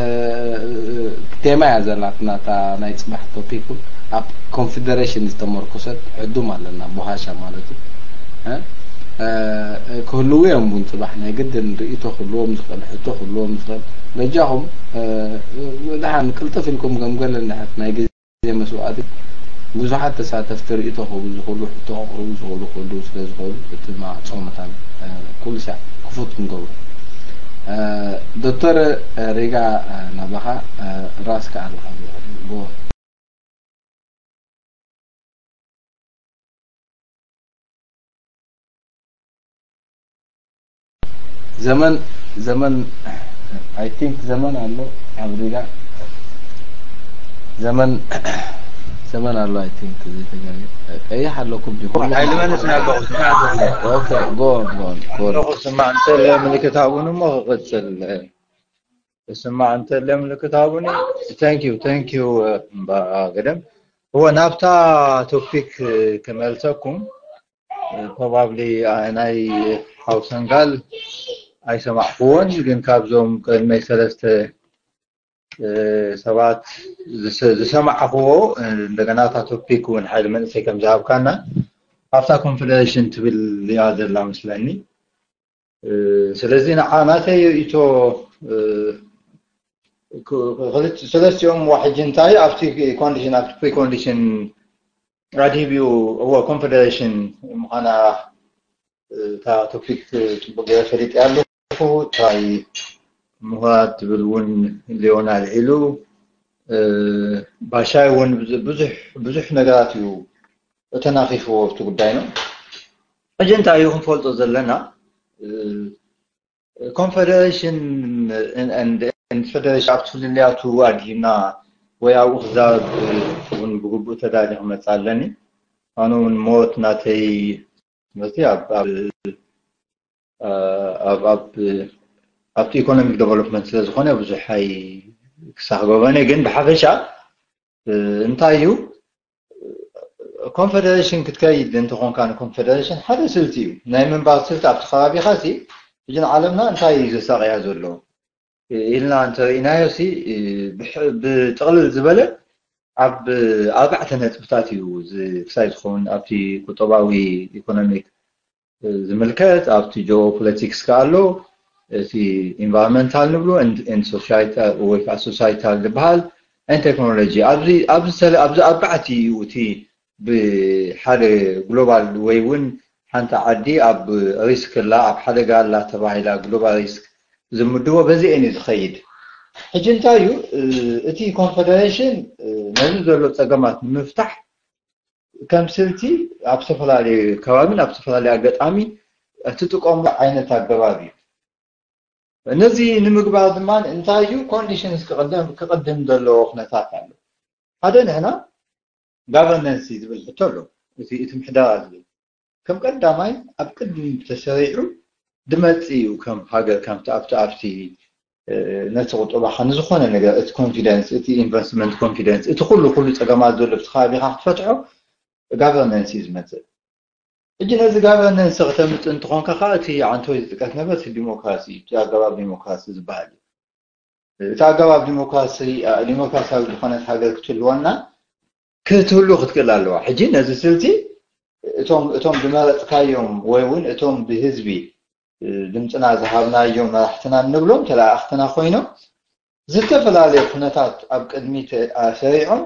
ቴማ እያ ዘላትና እታ ናይ ጽባሕ ቶፒክ እውን ኣብ ኮንፌደሬሽን ዝተመርኮሰት ዕዱም ኣለና፣ ቦሃሻ ማለት እዩ። እ፣ እ፣ ክህልዉ እዮም እውን ጽባሕ ናይ ግድን ርእይቶ ክህልዎም ዝኽእል፣ ሕቶ ክህልዎም ዝኽእል። በጃኹም፣ እ፣ ደሓን ቅልጥፍ ኢልኩም ገምገል እንድሕር ናይ ግዜ መስዋእቲ ብዙሓት ተሳተፍቲ ርእይቶ ክህቡ ዝኽእሉ፣ ሕቶ ከቕርቡ ዝኽእሉ ክህልዉ ስለ ዝኽእሉ፣ እቲ ማዕጾ መታን፣ እ፣ ኩሉ ሳዕ ክፉት ክንገብሮ። እ፣ ዶክተር ሪጋ፣ እ፣ ናባኻ፣ እ፣ ራስ ከኣ ኣለኻ ብድሕሪኡ። ጎ። ዘመን፣ ዘመን፣ I think ዘመን ኣሎ ኣብ ሪጋ። ዘመን፣ ዘመን ኣሎ፣ I think ዘይተጋገ። ቀይሕ ኣለኩም ዲኹም? ሓይሊ መንስ ኣለኹ፣ ስማዕ ዘለኹ። ኦኬ፣ go on, go on, go on. ኣለኹ፣ ስማዕ እንተለ ምልክት ሃቡኒ እሞ ክቕጽል። ስማዕ እንተለ ምልክት ሃቡኒ። Thank you, thank you፣ እምባ ገደም። እወ፣ ናብታ ቶፒክ ክመልሰኩም፣ ፕሮባብሊ ናይ ሓው ሰንጋል ኣይሰማዕክዎን፣ ግን ካብዞም ቅድመይ ሰለስተ፣ እ፣ ሰባት ዝሰ-፣ ዝሰማዕክዎ፣ እ፣ እንደገና እታ ቶፒክ እውን ሓይሊ መንእሰይ ከም ዝሃብካና ኣብታ ኮንፈደሬሽን ትብል እያ ዘላ መስለኒ። እ፣ ስለዚ ንዓ ናተይ ርእይቶ፣ እ፣ ክልተ ሰለስቲኦም ዋሕጂ እንታይ ኣብቲ ኮንዲሽን ኣብቲ ፕሪኮንዲሽን ኣድሂብኡ እዎ ኮንፌደሬሽን ምዃና እታ ቶፒክ ጽቡቅ ገይረ ፈሊጠ ኣለኹ። እንታይ ምሁራት ትብል እውን ሊዮን ኣልዒሉ ባሻይ እውን ብዙሕ ብዙሕ ነገራት እዩ ተናኺፍዎ ኣብቲ ጉዳይ ነው። ሕጂ እንታይ እዩ ክንፈልጦ ዘለና ኮንፌደሬሽን ፌደሬሽን ኣብቲ ፍልልያቱ ኣድሂብና ወይ ኣብኡ ክዛረብ እውን ብግቡእ ተዳሊ ክመፅእ ኣለኒ። ኣነ እውን ሞት ናተይ ትምህርቲ ኣብቲ ኢኮኖሚክ ዴቨሎፕመንት ስለዝኾነ ብዙሕ ኣይ ክሳኽጎበነ ግን ብሓፈሻ እንታይ እዩ ኮንፌደሬሽን ክትከይድ እንተኾንካ ንኮንፌደሬሽን ሓደ ስልቲ እዩ ናይ ምንባር ስልቲ ኣብቲ ከባቢኻ ሲ ሕጂ ንዓለምና እንታይ እዩ ዘሳቕያ ዘሎ ኢልና እንተርኢናዮ ሲ ብጥቕልል ዝበለ ኣብ ኣርባዕተ ነጥብታት እዩ ክሳይ ዝኸውን ኣብቲ ቁጠባዊ ኢኮኖሚክ ዝምልከት ኣብቲ ጂኦፖለቲክስ ከ ኣሎ እቲ ኢንቫይሮንመንታል ንብሎ ወይ ከዓ ሶሳይታል ዝበሃል ን ቴክኖሎጂ ኣብዚ ኣርባዕቲ እዩ እቲ ብሓደ ግሎባል ወይ እውን ሓንቲ ዓዲ ኣብ ሪስክ ላ ኣብ ሓደጋ ላ ተባሂላ ግሎባል ሪስክ ዝምድቦ በዚአን እዩ ዝኸይድ ሕጂ እንታይ እዩ እቲ ኮንፌደሬሽን ነዚ ዘሎ ፀገማት ንምፍታሕ ከም ስልቲ ኣብ ዝተፈላለዩ ከባቢን ኣብ ዝተፈላለዩ ኣጋጣሚ እትጥቀሙ ዓይነት ኣገባብ እዩ። ነዚ ንምግባር ድማ እንታይ እዩ ኮንዲሽንስ ክቕድም ዘለዎ ኩነታት ኣሎ። ሓደ ንሕና ጋቨርነንስ ዝብል ሕቶ ኣሎ። እቲ እቲ ምሕደራ ዝብል ከም ቀዳማይ ኣብ ቅድሚ ተሰሪዑ ድመጽእ እዩ ከም ሃገር ከምቲ ኣብቲ ኣብቲ ነቲ ቁጠባኻ ንዝኾነ ነገር እቲ ኮንፊደንስ እቲ ኢንቨስትመንት ኮንፊደንስ እቲ ኩሉ ኩሉ ፀገማት ዘሎ ብቲ ከባቢኻ ክትፈትሖ ጋቨርነንስ እዩ ዝመፅእ። ሕጂ ነዚ ጋቨርነንስ ክተምፅእ እንትኾንካ ከዓ እቲ ዓንተወይ ዝጥቀስ ነበር እቲ ዲሞክራሲ እዩ እቲ ኣገባብ ዲሞክራሲ ዝበሃል እዩ። እቲ ኣገባብ ዲሞክራሲ ዲሞክራሲያዊ ዝኾነት ሃገር ክትህልወና ክትህሉ ክትክእል ኣለዋ። ሕጂ ነዚ ስልቲ እቶም እቶም ዝመረፅካዮም ወይ እውን እቶም ብህዝቢ ድምፅና ዝሃብናዮም መራሕትና እንብሎም ተለኣእኽትና ኮይኖም ዝተፈላለዩ ኩነታት ኣብ ቅድሚት ኣሰሪዖም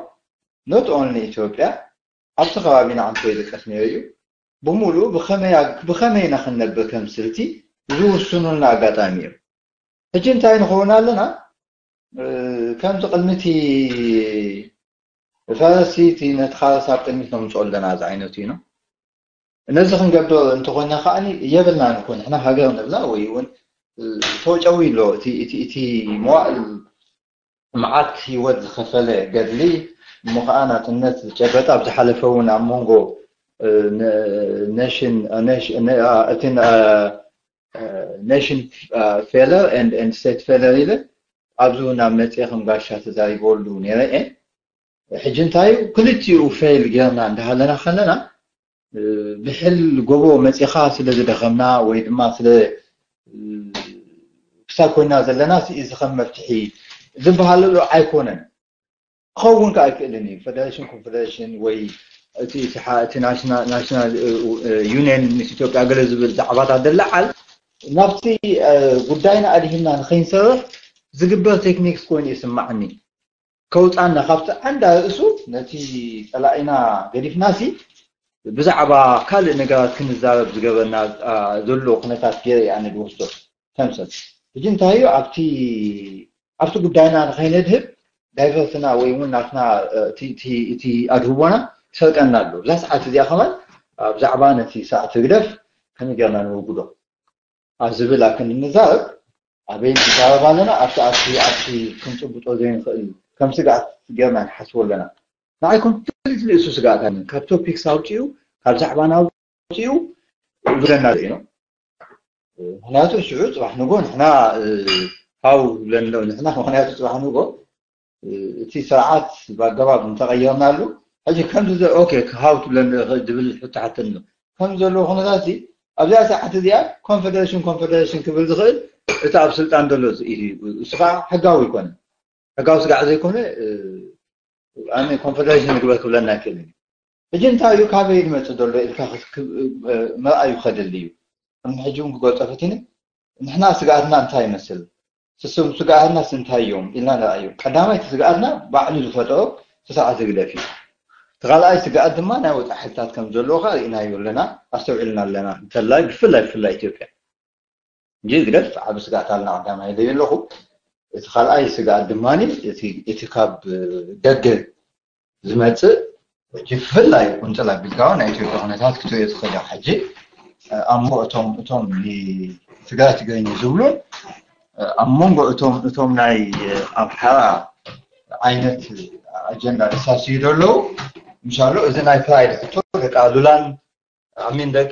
not only ኢትዮጵያ ኣብቲ ከባቢና ዓንቶ ይጥቀስ ነይሩ እዩ ብምሉኡ ብኸመይ ኢና ክንነብር ከም ስልቲ ዝውስኑልና ኣጋጣሚ እዮም። ሕጂ እንታይ ንኸውን ኣለና ከምቲ ቅድሚቲ ፈረስቲ ነቲ ካረስ ኣብ ቅድሚት ነምፅኦ ኣለና ዝዓይነቱ እዩ ነው ነዚ ክንገብር እንተኾይና ከዓ የብልና ንኮ ንሕና ሃገር ንብላ ወይ እውን ተወጨዊ ኣሎ እቲ መዋእል መዓት ህይወት ዝኸፈለ ገድሊ እሞ ከዓ ናፅነት ዝጨበጠ ኣብ ዝሓለፈ እውን ኣብ መንጎ ነሽን እቲ nation failure and state failure ኢለ ኣብዚ ናብ መፅአ ከም ጋሻ ተዛሪበሉ ነይረ እየ ሕጂ እንታይ ክልቲኡ ፌል ጌርና እንዳሃለና ከለና ብሕል ጎቦ መፂኻ ስለ ዝደኸምና ወይ ድማ ስለ ክሳብ ኮይና ዘለና እዚ ከም መፍትሒ ዝበሃለሉ ኣይኮነን ክኸውን ከዓ ኣይክእልን እዩ ፌደሬሽን ኮንፌደሬሽን ወይ እቲ ናሽናል ዩኒየን ምስ ኢትዮጵያ ገለ ዝብል ዛዕባታት ደለዓል ናብቲ ጉዳይና ኣድሂምና ንኸይንሰርሕ ዝግበር ቴክኒክስ ኮይኑ ይስማዕኒ ከውፃና ካብቲ ዓንዳ ርእሱ ነቲ ፀላኢና ገዲፍናሲ ብዛዕባ ካልእ ነገራት ክንዛረብ ዝገበርና ዘሎ ኩነታት ገይረ እየ ኣነ ዝወስዶ ተምሰል ሕጂ እንታይ እዩ ኣብቲ ኣብቲ ጉዳይና ንኸይነድህብ ዳይቨርትና ወይ እውን ናትና እቲ ኣድህቦና ይሰርቀና ኣሎ እዛ ሰዓት እዚኣ ከማን ብዛዕባ ነቲ ሰዓት ህግደፍ ከመይ ጌርና ንውግዶ ኣብ ዝብል ኣብ ክንዲ ንዛረብ ኣበይ ንዛረብ ኣለና ኣብቲ ኣብቲ ኣብቲ ክንጭብጦ ዘይንኽእል ከም ስግኣት ጌርና ንሓስቦ ኣለና ንዓይ ኮምፕሊትሊ እሱ ስግኣት ኣነ ካብ ቶፒክስ ኣውፅኡ ካብ ዛዕባና ኣውፅኡ ይብለና ርእዩ ምክንያቱ ሽዑ ፅባሕ ንጎ ንሕና ሃው ዝብለና ንሕና ምክንያቱ ፅባሕ ንጎ እቲ ስርዓት ብኣገባብ እንተቐየርናሉ ሕጂ ከምዚ ሃው ትብለኒ ዝብል ሕቶ ሓተኒ ከም ዘለዎ ኩነታት ኣብዚኣ ሰዓት እዚኣ ኮንፌደሬሽን ኮንፌደሬሽን ክብል ዝኽእል እቲ ኣብ ስልጣን ዘሎ እዩ እሱ ከዓ ሕጋዊ ይኮነ ሕጋዊ ስጋዕ ዘይኮነ ኣነ ኮንፌደሬሽን ንግበር ክብለና ኣይክእልን እዩ ሕጂ እንታይ እዩ ካበይ ዝመፅእ ዘሎ ኢልካ ምርኣዩ ከድሊ እዩ ሕጂ እውን ክገልፆ ፈቲኒ ንሕና ስግኣትና እንታይ ይመስል ስስብ ስግኣትና ስንታይ እዮም ኢልና ንርኣዮ። ቀዳማይ እቲ ስግኣትና ባዕሉ ዝፈጠሮ ስርዓት ህግደፍ እዩ። እቲ ካልኣይ ስግኣት ድማ ናይ ወፃኢ ሓይልታት ከም ዘለዎ ከዓ ርኢናዮ ኣለና፣ ኣስተውዒልና ኣለና። እንተላይ ብፍላይ ብፍላይ ኢትዮጵያ እንጂ ህግደፍ ዓቢ ስግኣት ኣለና ቀዳማይ ኢለ ኣለኹ። እቲ ካልኣይ ስግኣት ድማ እቲ ካብ ደገ ዝመፅእ ሕጂ ብፍላይ ቁንፅል ኣቢልካ ናይ ኢትዮጵያ ኩነታት ክትሪኦ ትኽእል ኢኻ። ሕጂ ኣብ መንጎ እቶም እቶም ትግራይ ትግርኝ ዝብሉን ኣብ መንጎ እቶም እቶም ናይ ኣምሓራ ዓይነት ኣጀንዳ ዘሳስዩ ዘለዉ ምሻሎ እዚ ናይ ፕራይድ ሕቶ ደቂ ኣሉላን ኣሚን ደቂ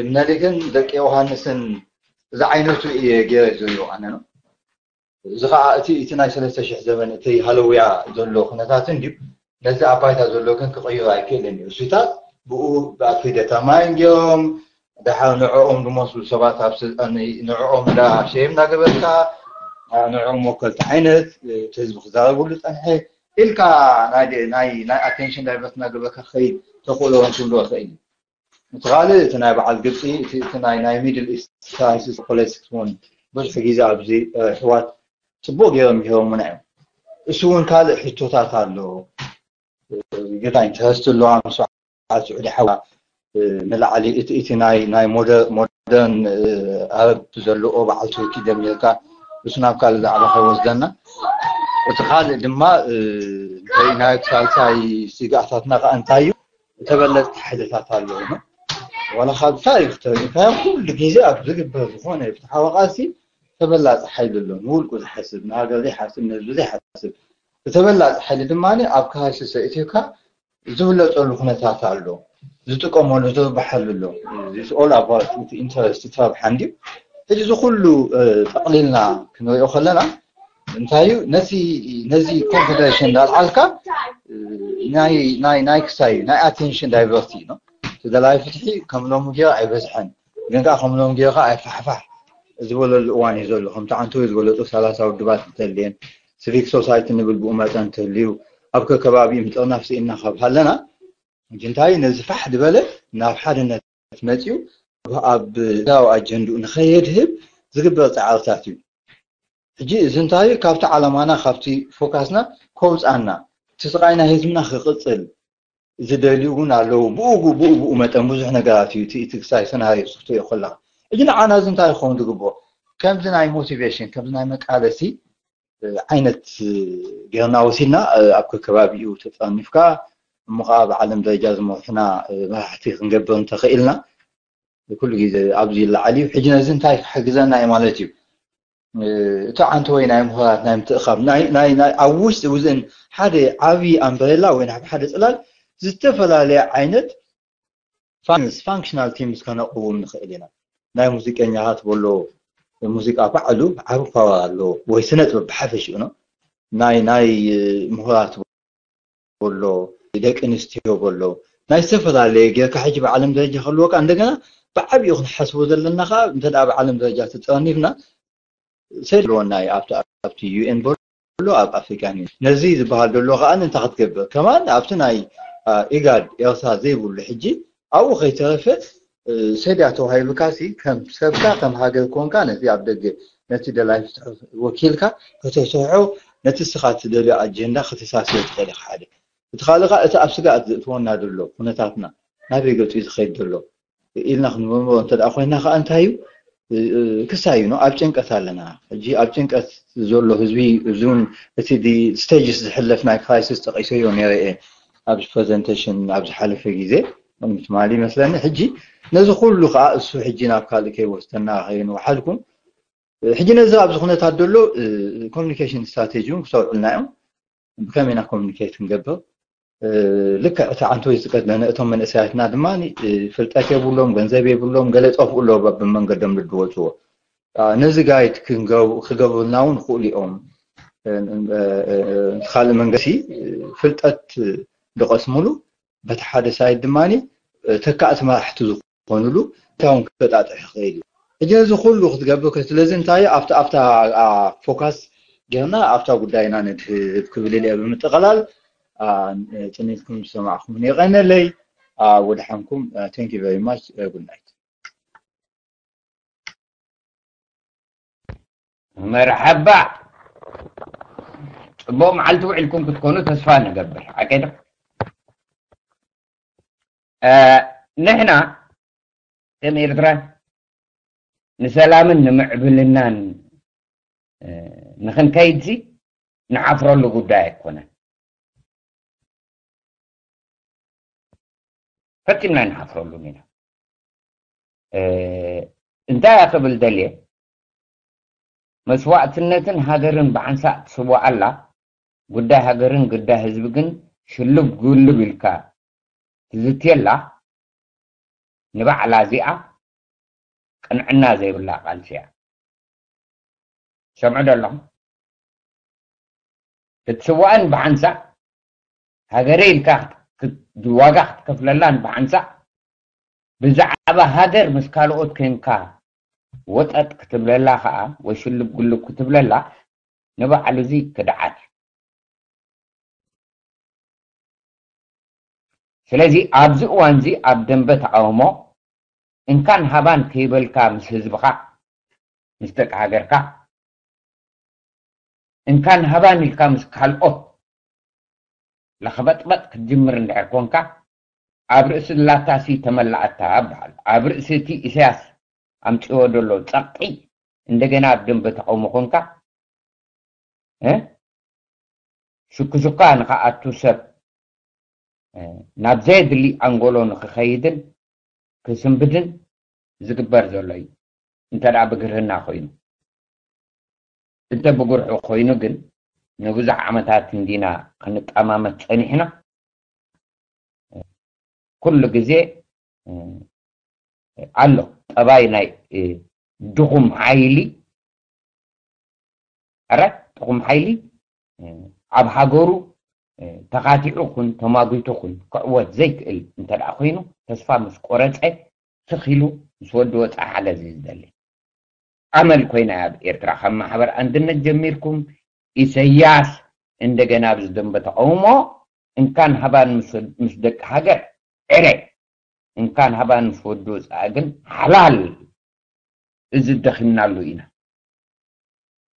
ምነሊክን ደቂ ዮሃንስን እዚ ዓይነቱ እየ ገይረ ዝሪኦ ኣነ ነው። እዚ ከዓ እቲ እቲ ናይ ሰለስተ ሽሕ ዘበን እቲ ሃለውያ ዘሎ ኩነታትን ድዩ ነዚ ኣብ ባይታ ዘሎ ግን ክቕይሮ ኣይክእልን እዩ። እሱታት ብኡ ብኣክሪደታ ማይን ገይሮም ድሓር ንዕኦም ዝመስሉ ሰባት ኣብ ስልጣን ንዕኦም እንዳ ሸም እናገበርካ ንዕኦም ወከልቲ ዓይነት እቲ ህዝቢ ክዛረብሉ ፀንሐ ኢልካ ናይ ናይ ናይ ኣቴንሽን ዳይቨርት እናገበርካ ክኸይድ ተኽእሎ እውን ክህልዎ ይኽእል እዩ። እቲ ካልእ እቲ ናይ በዓል ግብፂ እቲ እቲ ናይ ናይ ሚድል ኢስት ክራይሲስ ፖለቲክስ እውን ብዙሕ ግዜ ኣብዚ ኣሕዋት ፅቡቅ ገይሮም ይህቦሙና እዮም። እሱ እውን ካልእ ሕቶታት ኣሎ። ገታ ኢንተረስት ኣለዋ ምስ በዓል ስዑዲ ሓዋ ንላዕሊ እቲ እቲ ናይ ናይ ሞደርን ኣረብ ዘለዎ በዓል ቱርኪ ደሚርካ እሱ ናብ ካልእ ዛዕባ ከይወስደና። እቲ ካልእ ድማ ናይ ሳልሳይ ስግኣታትና ከዓ እንታይ እዩ? ተበለፅቲ ሓይልታት ኣለዉ። ዋላ ካብ ታሪክ ተሪእካዮ ኩሉ ግዜ ኣብ ዝግበር ዝኾነ ፍትሓዊ ቃልሲ ተበላፂ ሓይሊ ኣሎ። ንውልቁ ዝሓስብ፣ ንሃገር ዘይሓስብ፣ ንህዝቢ ዘይሓስብ። እቲ ተበላፂ ሓይሊ ድማ ኣብ ክራይሲስ ኣእትዩካ ዝብለፀሉ ኩነታት ኣሎ። ዝጥቀመሉ ዝርብሓሉ ኣሎ። It's all about ኢንተረስት ትረብሓ እንድዩ። ሕጂ እዚ ኩሉ ጠቕሊልና ክንሪኦ ከለና እንታይ እዩ ነዚ ነዚ ኮንፈደሬሽን እንዳልዓልካ ናይ ናይ ናይ ክሳይ ናይ ኣቴንሽን ዳይቨርቲ ነው። ተደላይ ፍትሒ ከም ሎሚ ገይሩ ኣይበዝሐን፣ ግን ከዓ ከም ሎሚ ገይሩ ከዓ ኣይፋሕፋሕ ዝበለሉ እዋን እዩ ዘሎ። ከምቲ ዓንቶ ዝበለፁ ሰላሳ ውድባት እንተልየን ሲቪክ ሶሳይቲ ንብል ብኡ መጠን እንተልዩ ኣብ ከከባቢኡ ምጥርናፍ ስኢና ካብ ሃለና ሕጂ እንታይ ነዚ ፋሕ ዝበለ ናብ ሓድነት መፅዩ ኣብ ዳው ኣጀንድኡ ንኸየድህብ ዝግበር ፃዕርታት እዩ። ሕጂ እዚ እንታይ ካብቲ ዓላማና ካብቲ ፎካስና ከውፃና እቲ ስቃይ ናይ ህዝብና ክቅፅል ዝደልዩ እውን ኣለዉ። ብኡ ብኡ ብኡ መጠን ብዙሕ ነገራት እዩ እቲ ክሳይ ሰናሪዮ ክትሪኦ ከለካ። ሕጂ ንዓና እዚ እንታይ ክኸውን ዝግብኦ ከምዚ ናይ ሞቲቬሽን ከምዚ ናይ መቃለሲ ዓይነት ጌርና ወሲድና ኣብ ከከባቢኡ ተጠርኒፍካ እሞ ከዓ ብዓለም ደረጃ ዝመርሑና መራሕቲ ክንገብር እንተኽኢልና ኩሉ ግዜ ኣብዚ ይለዓል እዩ። ሕጂ ነዚ እንታይ ክሕግዘና እዩ ማለት እዩ? እቲ ዓንተ ወይ ናይ ምሁራት ናይ ምትእኻብ ናይ ናይ ናይ ኣብ ውሽጢ ውዝን ሓደ ዓቢ ኣምበሬላ ወይ ናብ ሓደ ጽላል ዝተፈላለየ ዓይነት ፋንስ ፋንክሽናል ቲምስ ከነቕውም ንኽእል ኢና። ናይ ሙዚቀኛታት በሎ ሙዚቃ ባዕሉ ዓቢ ፓወር ኣለዎ ወይ ስነ ጥበብ ብሓፈሽኡ ነው። ናይ ናይ ምሁራት በሎ ደቂ ኣንስትዮ በሎ ናይ ዝተፈላለየ ጌርካ ሕጂ ብዓለም ደረጃ ከልወካ እንደገና ብዓቢኡ ክንሓስቦ ዘለና ከዓ እንተ ብዓለም ደረጃ ተጠርኒፍና ሰድ ኣለወና እዩ ኣብቲ ኣብቲ ዩኤን በሎ ኣብ ኣፍሪካን ነዚ ዝበሃል ዘሎ ከዓ እንታይ ክትገብር ከማን ኣብቲ ናይ ኢጋድ ኤርትራ ዘይብሉ ሕጂ ኣብኡ ከይተረፈ ሰድያ ተዋሂብካሲ ከም ሰብካ ከም ሃገር ኮንካ ነዚ ኣብ ደገ ነቲ ደላይ ፍትሒ ወኪልካ ከተስርሖ ነቲ ስኻ ትደልዮ ኣጀንዳ ከተሳስዮ ትኽእል ኢኻ ሓደ እቲ ካልእ ከዓ እቲ ኣብ ስጋኣት ዘእትወና ዘሎ ኩነታትና ናበይ ገፁ እዩ ዝኸይድ ዘሎ ኢልና ክንምርምሮ እንተ ኮይና ከዓ እንታይ እዩ ክሳይ እዩ ኣብ ጭንቀት ኣለና ሕጂ ኣብ ጭንቀት ዘሎ ህዝቢ እዚውን እቲ ስቴጅስ ዝሕለፍ ናይ ክራይሲስ ጠቂሰዮ ነረ ኣብዚ ፕሬዘንቴሽን ኣብ ዝሓለፈ ግዜ ምትማል ይመስለኒ ሕጂ ነዚ ኩሉ ከዓ እሱ ሕጂ ናብ ካልእ ከይወስደና ከይንወሓድኩም ሕጂ ነዚ ኣብዚ ኩነታት ዘሎ ኮሚኒኬሽን ስትራቴጂ እውን ክሰውዕልና እዮም ብከመይ ኢና ኮሚኒኬት ክንገብር ልክዕ እቲ ዓንቶ ዝቀድለነ እቶም መንእሰያትና ድማ ፍልጠት የብሎም ገንዘብ የብሎም ገለ ጠፍኡ ኣሎ በብመንገዶም ልድወፅዎ ነዚ ጋይድ ክገብሩልና እውን ክእሉ እዮም ካልእ መንገሲ ፍልጠት ዝቀስሙሉ በቲ ሓደ ሳይድ ድማ ተካእቲ መራሕቲ ዝኾኑሉ እታውን ክበጣጥሕ ይኽእል እዩ ሕጂ ነዚ ኩሉ ክትገብር ስለዚ እንታይ ኣብታ ኣብታ ፎካስ ጌርና ኣብታ ጉዳይና ንድህብ ክብል እየ ብምጥቕላል ፅኒትኩም ዝሰማዕኩም የቀነለይ ወድሓንኩም thank you very much good night መርሐባ። ጽቡቕ መዓልቲ ውዒልኩም ክትኮኑ ተስፋ ንገብር። ሓቀይ ዶ? እ፣ ንሕና ከም ኤርትራ ንሰላምን ንምዕብልናን፣ እ፣ ንኽንከይድሲ ንሓፍረሉ ጉዳይ ኣይኮነን። ፈጺምና ኣይንሓፍረሉን ኢና። እ፣ እንታይ እያ ክብል ደልየ? መስዋእትነትን ሃገርን ብሓንሳእ ትስዋኣላ፣ ጉዳይ ሃገርን ጉዳይ ህዝቢ ግን ሽልብ ጉልብ ኢልካ ትዝትየላ፣ ንባዕላ እዚኣ ቅንዕና ዘይብላ ቃልሲ እያ። ሰምዑ ዶ ኣለኹም? ክትስዋእን ብሓንሳእ ሃገረ ኢልካ ክት-፣ ዋጋ ክትከፍለላን ብሓንሳእ ብዛዕባ ሃገር ምስ ካልኦት ኮንካ ወጠጥ ክትብለላ ኸኣ ወይ ሽልብ ጉልብ ክትብለላ ንባዕሉ እዚ ክድዓት እዩ። ስለዚ ኣብዚ እዋንዚ ኣብ ደንበ ተቃውሞ እንካን ሃባን ከይበልካ ምስ ህዝብኻ፣ ምስ ደቂ ሃገርካ፣ እንካን ሃባን ኢልካ ምስ ካልኦት ለኸበጥበጥ ክትጅምር እንድሕር ኮንካ፣ ኣብ ርእሲ ላታሲ ተመላኣታ በሃል። ኣብ ርእሲ እቲ ኢሳያስ ኣምጽዎ ዘሎ ጸቕጢ እንደገና ኣብ ደንበ ተቃውሞ ኮንካ፣ እ? ሽኩሽኳ ንኸኣቱ ሰብ፣ እ፣ ናብ ዘየድሊ ኣንጎሎ ንኽኸይድን ክስንብድን ዝግበር ዘሎ እዩ። እንተ ደኣ ብግርህና ኮይኑ። እንተ ብጉርሑ ኮይኑ ግን ንብዙሕ ዓመታት እንዲና ክንጠማመት ጸኒሕና። ኩሉ ግዜ፣ እ፣ ኣሎ ጠባይ ናይ፣ እ፣ ድኹም ሓይሊ፣ ኣረ፣ ድኹም ሓይሊ፣ እ፣ ኣብ ሃገሩ፣ እ፣ ተኻቲዑ ኩን ተማጒቱ ኩን ክዕወት ዘይክእል እንተ ደኣ ኮይኑ፣ ተስፋ ምስ ቆረጸ ስኽ ኢሉ ምስ ወዲ ወጻኢ ሓገዝ እዩ ዝደሊ። ኣመል ኮይና ኣብ ኤርትራ ካብ ማሕበር ኣንድነት ጀሚርኩም ኢሰያስ እንደገና ኣብዚ ደንበ ተቃውሞ እንካን ሃባን ምስ፣ ምስ ደቂ ሃገር ዕረ፣ እንካን ሃባን ምስ ወዲ ወጻኢ ግን ሓላል። እዚ ደኺምናሉ ኢና።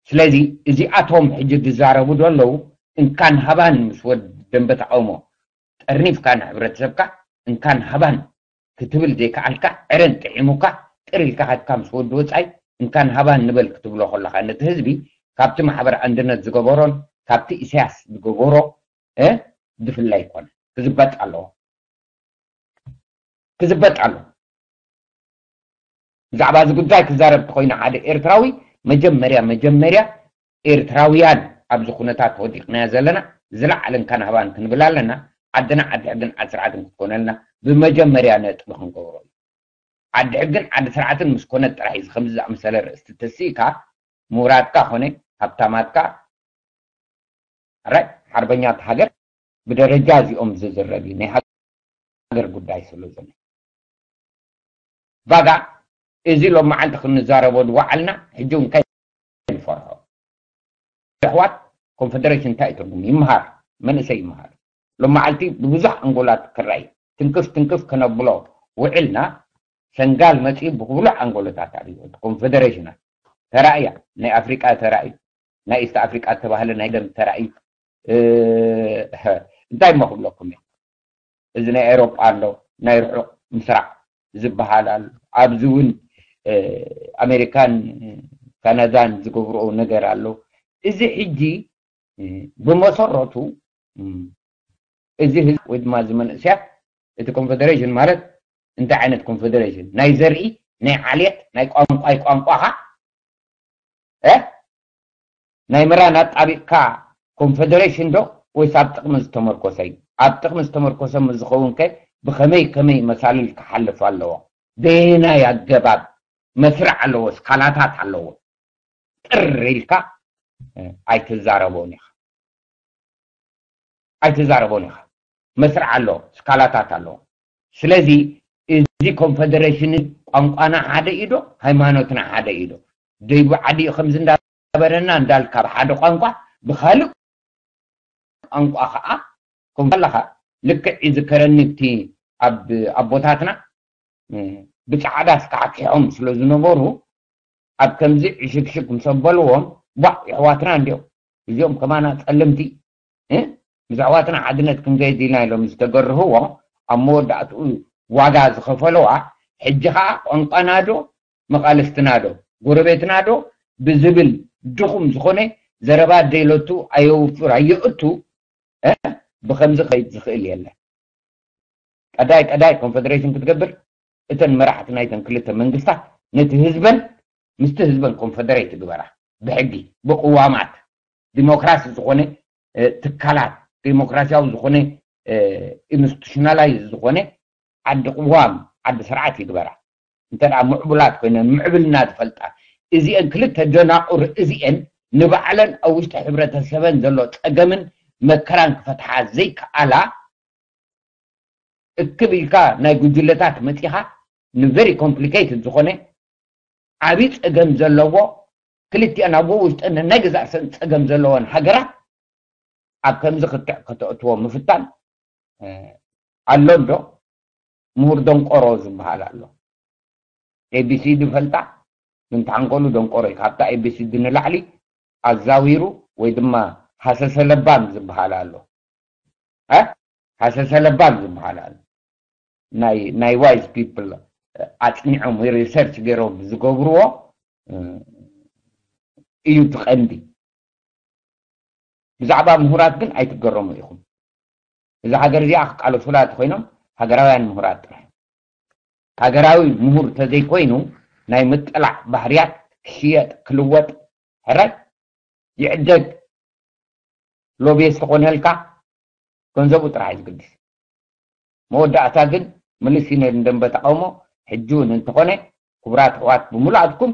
ስለዚ እዚኣቶም ሕጂ ዝዛረቡ ዘለዉ እንካን ሃባን ምስ ወዲ ደንበ ተቃውሞ ጠርኒፍካ ንሕብረተሰብካ እንካን ሃባን ክትብል ዘይከኣልካ፣ ዕረን ጥዒሙካ ጥር ኢልካ ከድካ ምስ ወዲ ወጻኢ እንካን ሃባን ንበል ክትብሎ ከለኻ ነቲ ህዝቢ ካብቲ ማሕበር ኣንድነት ዝገበሮን ካብቲ ኢሳያስ ዝገበሮ፣ እ፣ ዝፍለ ኣይኮነ። ክዝበጥ ኣለዎ። ክዝበጥ ኣለዎ። ብዛዕባ እዚ ጉዳይ ክዛረብ ተኾይኑ ሓደ ኤርትራዊ መጀመርያ፣ መጀመርያ ኤርትራውያን ኣብዚ ኩነታት ወዲቕናዮ ዘለና ዝለዓለ እንካን ሃባን ክንብል ኣለና። ዓድና ዓዲ ሕግን ዓዲ ስርዓትን ክትኮነልና ብመጀመርያ ነጥቢ ክንገብሮ እዩ። ዓዲ ሕግን ዓዲ ስርዓትን ምስ ኮነት ጥራሕ እዩ። እዚ ከምዚ ዝኣመሰለ ርእስቲ ተሲእካ ምሁራትካ ኮነ ሃብታማትካ፣ ራይ ሓርበኛት ሃገር ብደረጃ እዚኦም ዝዝረብ እዩ። ናይ ሃገር ጉዳይ ስለ ዘሎ። ባጋ እዚ ሎም መዓልቲ ክንዛረቦ ዝወዓልና ሕጂ እውን ከይንፈርሖ። ኣሕዋት፣ ኮንፈደሬሽን እንታይ እዩ ትርጉሙ? ይምሃር፣ መንእሰይ ይምሃር። ሎም መዓልቲ ብብዙሕ ኣንጎላት ክረኣይ ትንክፍ ትንክፍ ከነብሎ ውዕልና ሰንጋል መጺኡ ብብሉዕ ኣንጎሎታት ኣብዩ። እቲ ኮንፈደሬሽናት ተራእያ፣ ናይ ኣፍሪቃ ተራእዩ፣ ናይ ኢስት ኣፍሪቃ ዝተባህለ ናይ ደም ተራእዩ። እ፣ እንታይ እሞ ክብለኩም እየ? እዚ ናይ ኤውሮጳ ኣሎ፣ ናይ ርሑቕ ምስራቕ ዝበሃል ኣሎ። ኣብዚ እውን፣ እ፣ ኣሜሪካን ካናዳን ዝገብርኦ ነገር ኣሎ። እዚ ሕጂ፣ እ፣ ብመሰረቱ፣ እ፣ እዚ ህዝቢ ወይ ድማ እዚ መንእሰያት፣ እቲ ኮንፈደሬሽን ማለት እንታይ ዓይነት ኮንፈደሬሽን? ናይ ዘርኢ፣ ናይ ዓሌት፣ ናይ ቋንቋ፣ ቋንቋኻ፣ እ? ናይ ምራን ኣጣቢቕካ ኮንፈደሬሽን ዶ ወይስ ኣብ ጥቕሚ ዝተመርኮሰ እዩ? ኣብ ጥቕሚ ዝተመርኮሰ ምስ ዝኸውን ከ ብኸመይ ከመይ መሳልል ክሓልፍ ኣለዎ? በየናይ ኣገባብ መስርዕ ኣለዎ? ስካላታት ኣለዎ? ጥር ኢልካ፣ እ፣ ኣይትዛረቦን ኢኻ። ኣይትዛረቦን ኢኻ። መስርዕ ኣሎ፣ ስካላታት ኣሎ። ስለዚ እዚ ኮንፈደሬሽን ቋንቋና ሓደ እዩ ዶ? ሃይማኖትና ሓደ እዩ ዶ? ደይቡ ዓዲ እዩ ከምዚ እንዳበለና እንዳልካ ብሓደ ቋንቋ፣ ብኻልእ ቋንቋ ከዓ ከምኡ ኣለኻ። ልክዕ እዩ ዝከረኒ እቲ ኣብ ኣቦታትና፣ እ፣ ብጻዕዳ ስካዕኪሖም ስለ ዝነበሩ ኣብ ከምዚ ዕሽግሽግ ምስ ኣበልዎም፣ ቧዕ፣ የሕዋትና እንዲኦም፣ እዚኦም ከማና ጸለምቲ፣ እ? ምስ ኣሕዋትና ሓድነት ክንከይድ ኢና ኢሎም ዝተገርህዎ፣ ኣብ መወዳእትኡ ዋጋ ዝኸፈለዋ፣ ሕጂ ኸዓ ቋንቋና ዶ መቓልስትና ዶ ጎረቤትና ዶ ብዝብል ድኹም ዝኾነ ዘረባ ደይለቱ ኣየውፍር ኣየእቱ፣ እ? ብኸምዚ ኸይድ ዝኽእል የለን። ቀዳይ ቀዳይ ኮንፈደሬሽን ክትገብር፣ እተን መራሕቲ ናይተን ክልተ መንግስታት ነቲ ህዝበን ምስቲ ህዝበን ኮንፈደሬት ይግበራ፣ ብሕጊ፣ ብቅዋማት፣ ዲሞክራሲ ዝኾነ፣ እ፣ ትካላት፣ ዲሞክራሲያዊ ዝኾነ፣ እ፣ ኢንስቲቱሽናላይዝ ዝኾነ ዓዲ ቅዋም፣ ዓዲ ስርዓት ይግበራ። እንተ ደኣ ምዕቡላት ኮይነን፣ ምዕብልና ዝፈልጣ፣ እዚአን ክልተ ደናቑር እዚአን ንባዕለን ኣብ ውሽጢ ሕብረተሰበን ዘሎ ጸገምን መከራን ክፈትሓ ዘይከኣላ፣ እክብ ኢልካ ናይ ጉጅለታት መጺኻ ንቨሪ ኮምፕሊኬትድ ዝኾነ ዓብዪ ጸገም ዘለዎ፣ ክልቲኣን ኣብ ውሽጠን ናይ ገዛእ ርእሰን ጸገም ዘለወን ሃገራት ኣብ ከምዚ ክትዕ ከተእትዎ ምፍታን፣ እ፣ ኣሎ እንዶ? ምሁር ደንቆሮ ዝበሃል ኣሎ። ኤ ቢ ሲ ዲ ፈልጣ፣ ግን ተሓንኮሉ ደንቆሮ እዩ። ካብታ ኤ ቢ ሲ ዲ ንላዕሊ ኣዛዊሩ ወይ ድማ ሃሰሰ ለባም ዝበሃል ኣሎ። እ? ሃሰሰ ለባም ዝበሃል ኣሎ። ናይ፣ ናይ ዋይዝ ፒፕል ኣጽኒዖም ወይ ሪሰርች ገይሮም ዝገብርዎ፣ እ፣ እዩ እቲ ቀንዲ። ብዛዕባ ምሁራት ግን ኣይትገረሙ ኢኹም። እዛ ሃገር እዚኣ ክቃለሱላ እንተኾይኖም ሃገራውያን ምሁራት ጥራሕ። ሃገራዊ ምሁር ተዘይኮይኑ ናይ ምጥላዕ ባህርያት ክሽየጥ፣ ክልወጥ፣ ሕራይ ይዕደግ። ሎቤስ ተኾነልካ ገንዘቡ ጥራሕ እዩ ዝግድስ። መወዳእታ ግን ምልስ እዩ ነይሩ ንደንበ ተቃውሞ። ሕጂ እውን እንተኾነ ክቡራት ኣሕዋት ብምሉኣትኩም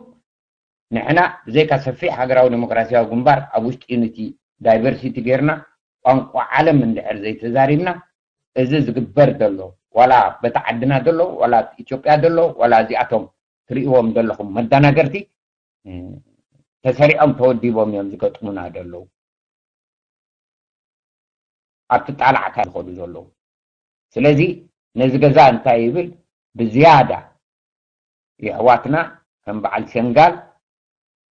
ንሕና ብዘይካ ሰፊሕ ሃገራዊ ዲሞክራሲያዊ ግንባር ኣብ ውሽጢ ዩኒቲ ዳይቨርሲቲ ጌርና ቋንቋ ዓለም እንድሕር ዘይተዛሪብና እዚ ዝግበር ዘሎ ዋላ በቲ ዓድና ዘሎ ዋላ ኣብ ኢትዮጵያ ዘሎ ዋላ እዚኣቶም ትርእይዎም ዘለኹም መደናገርቲ፣ እ፣ ተሰሪዖም ተወዲቦም እዮም ዝገጥሙና ዘለዉ። ኣብቲ ጣላዕካ ዝኸዱ ዘለዉ። ስለዚ ነዚ ገዛ እንታይ ይብል? ብዝያዳ የሕዋትና ከም በዓል ሸንጋል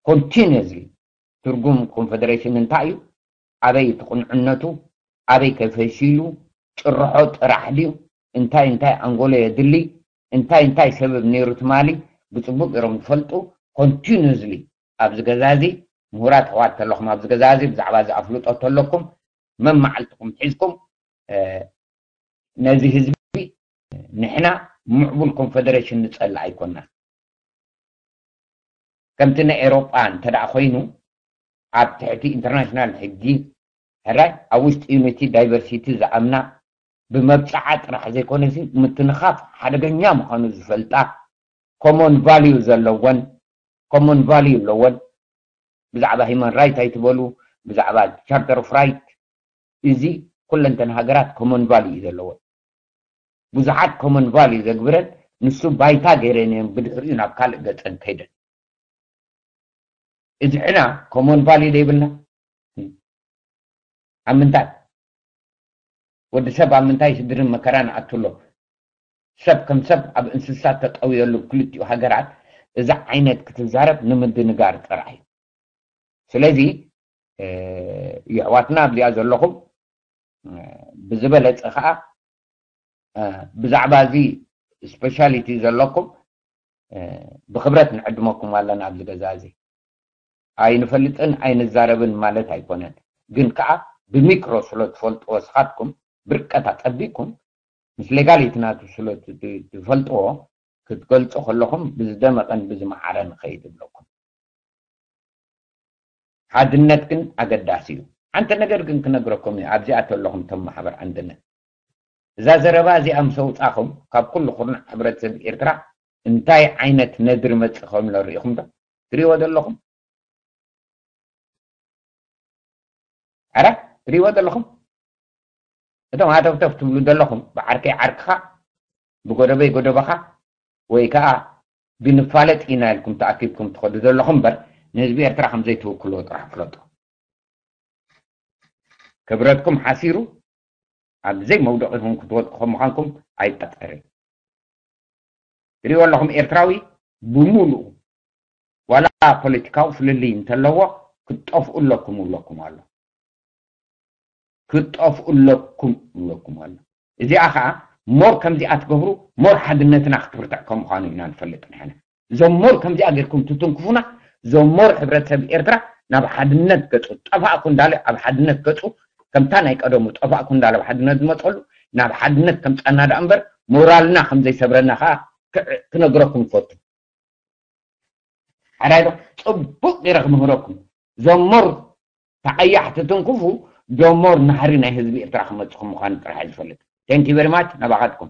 ኮንቲኒየስሊ ትርጉም ኮንፈደሬሽን እንታይ እዩ? ኣበይ እቲ ቁንዕነቱ? ኣበይ ከፈሺሉ? ጭርሖ ጥራሕ ድዩ? እንታይ እንታይ ኣንጎሎ የድሊ? እንታይ እንታይ ሰበብ ነይሩ ትማሊ? ብጽቡቅ ገይሮም ዝፈልጡ ኮንቲኒየስሊ ኣብዚ ገዛ እዚ ምሁራት ኣሕዋት ተለኹም ኣብዚ ገዛ እዚ ብዛዕባ እዚ ኣፍልጦ ተለኩም መመዓልትኹም ሒዝኩም፣ እ፣ ነዚ ህዝቢ ንሕና ምዕቡል ኮንፈደሬሽን ንጸልእ ኣይኮናን። ከምቲ ናይ ኤሮጳ እንተ ደኣ ኮይኑ ኣብ ትሕቲ ኢንተርናሽናል ሕጊ ሕራይ ኣብ ውሽጢ ዩኒቲ ዳይቨርሲቲ ዝኣምና ብመብጽዓ ጥራሕ ዘይኮነሲ ምትንኻፍ ሓደገኛ ምዃኑ ዝፈልጣ ኮሞን ቫልዩ ዘለወን ኮሞን ቫልዩ ኣለወን። ብዛዕባ ሂማን ራይት ኣይትበሉ፣ ብዛዕባ ቻርተር ኦፍ ራይት፣ እዚ ኩለንተን ሃገራት ኮሞን ቫልዩ እዩ ዘለወን። ብዙሓት ኮሞን ቫልዩ ዘግብረን ንሱ ባይታ ገይረን እየን ብድሕሪኡ ናብ ካልእ ገጸን ከይደን። እዚ ሕና ኮሞን ቫልዩ ዘይብልና ኣብ ምንታይ ወዲ ሰብ ኣብ ምንታይ ሽግርን መከራን ኣቱ ኣሎ? ሰብ ከም ሰብ ኣብ እንስሳት ተጠውየሉ ክልቲኡ ሃገራት እዛ ዓይነት ክትዛረብ ንምድንጋር ጥራሕ እዩ። ስለዚ፣ እ፣ የሕዋትና ኣብዚኣ ዘለኹም፣ እ፣ ብዝበለጸ ኸኣ፣ እ፣ ብዛዕባ እዚ ስፔሻሊቲ ዘለኩም፣ እ፣ ብኽብረት ንዕድመኩም ኣለና ኣብዚ ገዛ እዚ። ኣይንፈልጥን ኣይንዛረብን ማለት ኣይኮነን። ግን ከኣ ብሚክሮ ስለ ትፈልጥዎ ስኻትኩም ብርቀት ኣጸቢቅኩም ምስ ሌጋሊቲ ናቱ ስለ ት-፣ ት-፣ ትፈልጥዎ ክትገልጹ ከለኹም ብዝደመቐን ብዝመዓረን ንኸይድ እብለኩም። ሓድነት ግን ኣገዳሲ እዩ። ሓንቲ ነገር ግን ክነግረኩም እዩ፣ ኣብዚኣ ተለኹም እቶም ማሕበር ኣንድነት። እዛ ዘረባ እዚኣ ምስ ኣውጻኹም ካብ ኩሉ ኩርናዕ ሕብረተሰብ ኤርትራ እንታይ ዓይነት ነድሪ መጽእ ከም ኣሎ ርኢኹም ዶ? ትሪእዎ ዘለኹም? ኣረ፣ ትሪእዎ ዘለኹም? እቶም ሃተፍተፍ ትብሉ ዘለኹም ብዓርከይ ዓርክኻ፣ ብጎደበይ ጎደበኻ፣ ወይ ከኣ ብንፋለጥ ኢና ኢልኩም ተኣኪብኩም ትኸዱ ዘለኹም እምበር ንህዝቢ ኤርትራ ከም ዘይትውክልዎ ጥራሕ ፍለጡ። ክብረትኩም ሓሲሩ ኣብ ዘይመውደቒኹም ክትወድቁ ከም ምዃንኩም ኣይጠራጠርን። ትሪእዎ ኣለኹም ኤርትራዊ ብምሉኡ ዋላ ፖለቲካዊ ፍልልይ እንተለዎ ክትጠፍኡ ኣለኩም እብለኩም ኣሎ። ክትጠፍኡ ኣለኩም እብለኩም ኣሎ። እዚኣ ከዓ ሞር ከምዚኣ ትገብሩ ሞር ሓድነትና ክትብርትዕ ከም ምዃኑ ኢና ንፈልጥ ንሕና። እዞም ሞር ከምዚኣ ጌርኩም ትትንክፉና፣ እዞም ሞር ሕብረተሰብ ኤርትራ ናብ ሓድነት ገጹ ጠፋእኩ እንዳለ ኣብ ሓድነት ገጹ ከምታ ናይ ቀደሙ ጠፋእኩ እንዳለ ኣብ ሓድነት ዝመጸሉ ናብ ሓድነት ከምጻና ደኣ እምበር ሞራልና ከም ዘይሰብረና ከዓ ክነግረኩም ንፈቱ። ሓራይ ዶ? ጽቡቕ ገይረ ክምህረኩም። ዞሞር ተዓያሕ ትትንክፉ ዶሞር ናህሪ ናይ ህዝቢ ኤርትራ ክመጽኹም ምዃኑ ጥራሕ ዝፈልጥ። Thank you very much። ናባኻትኩም።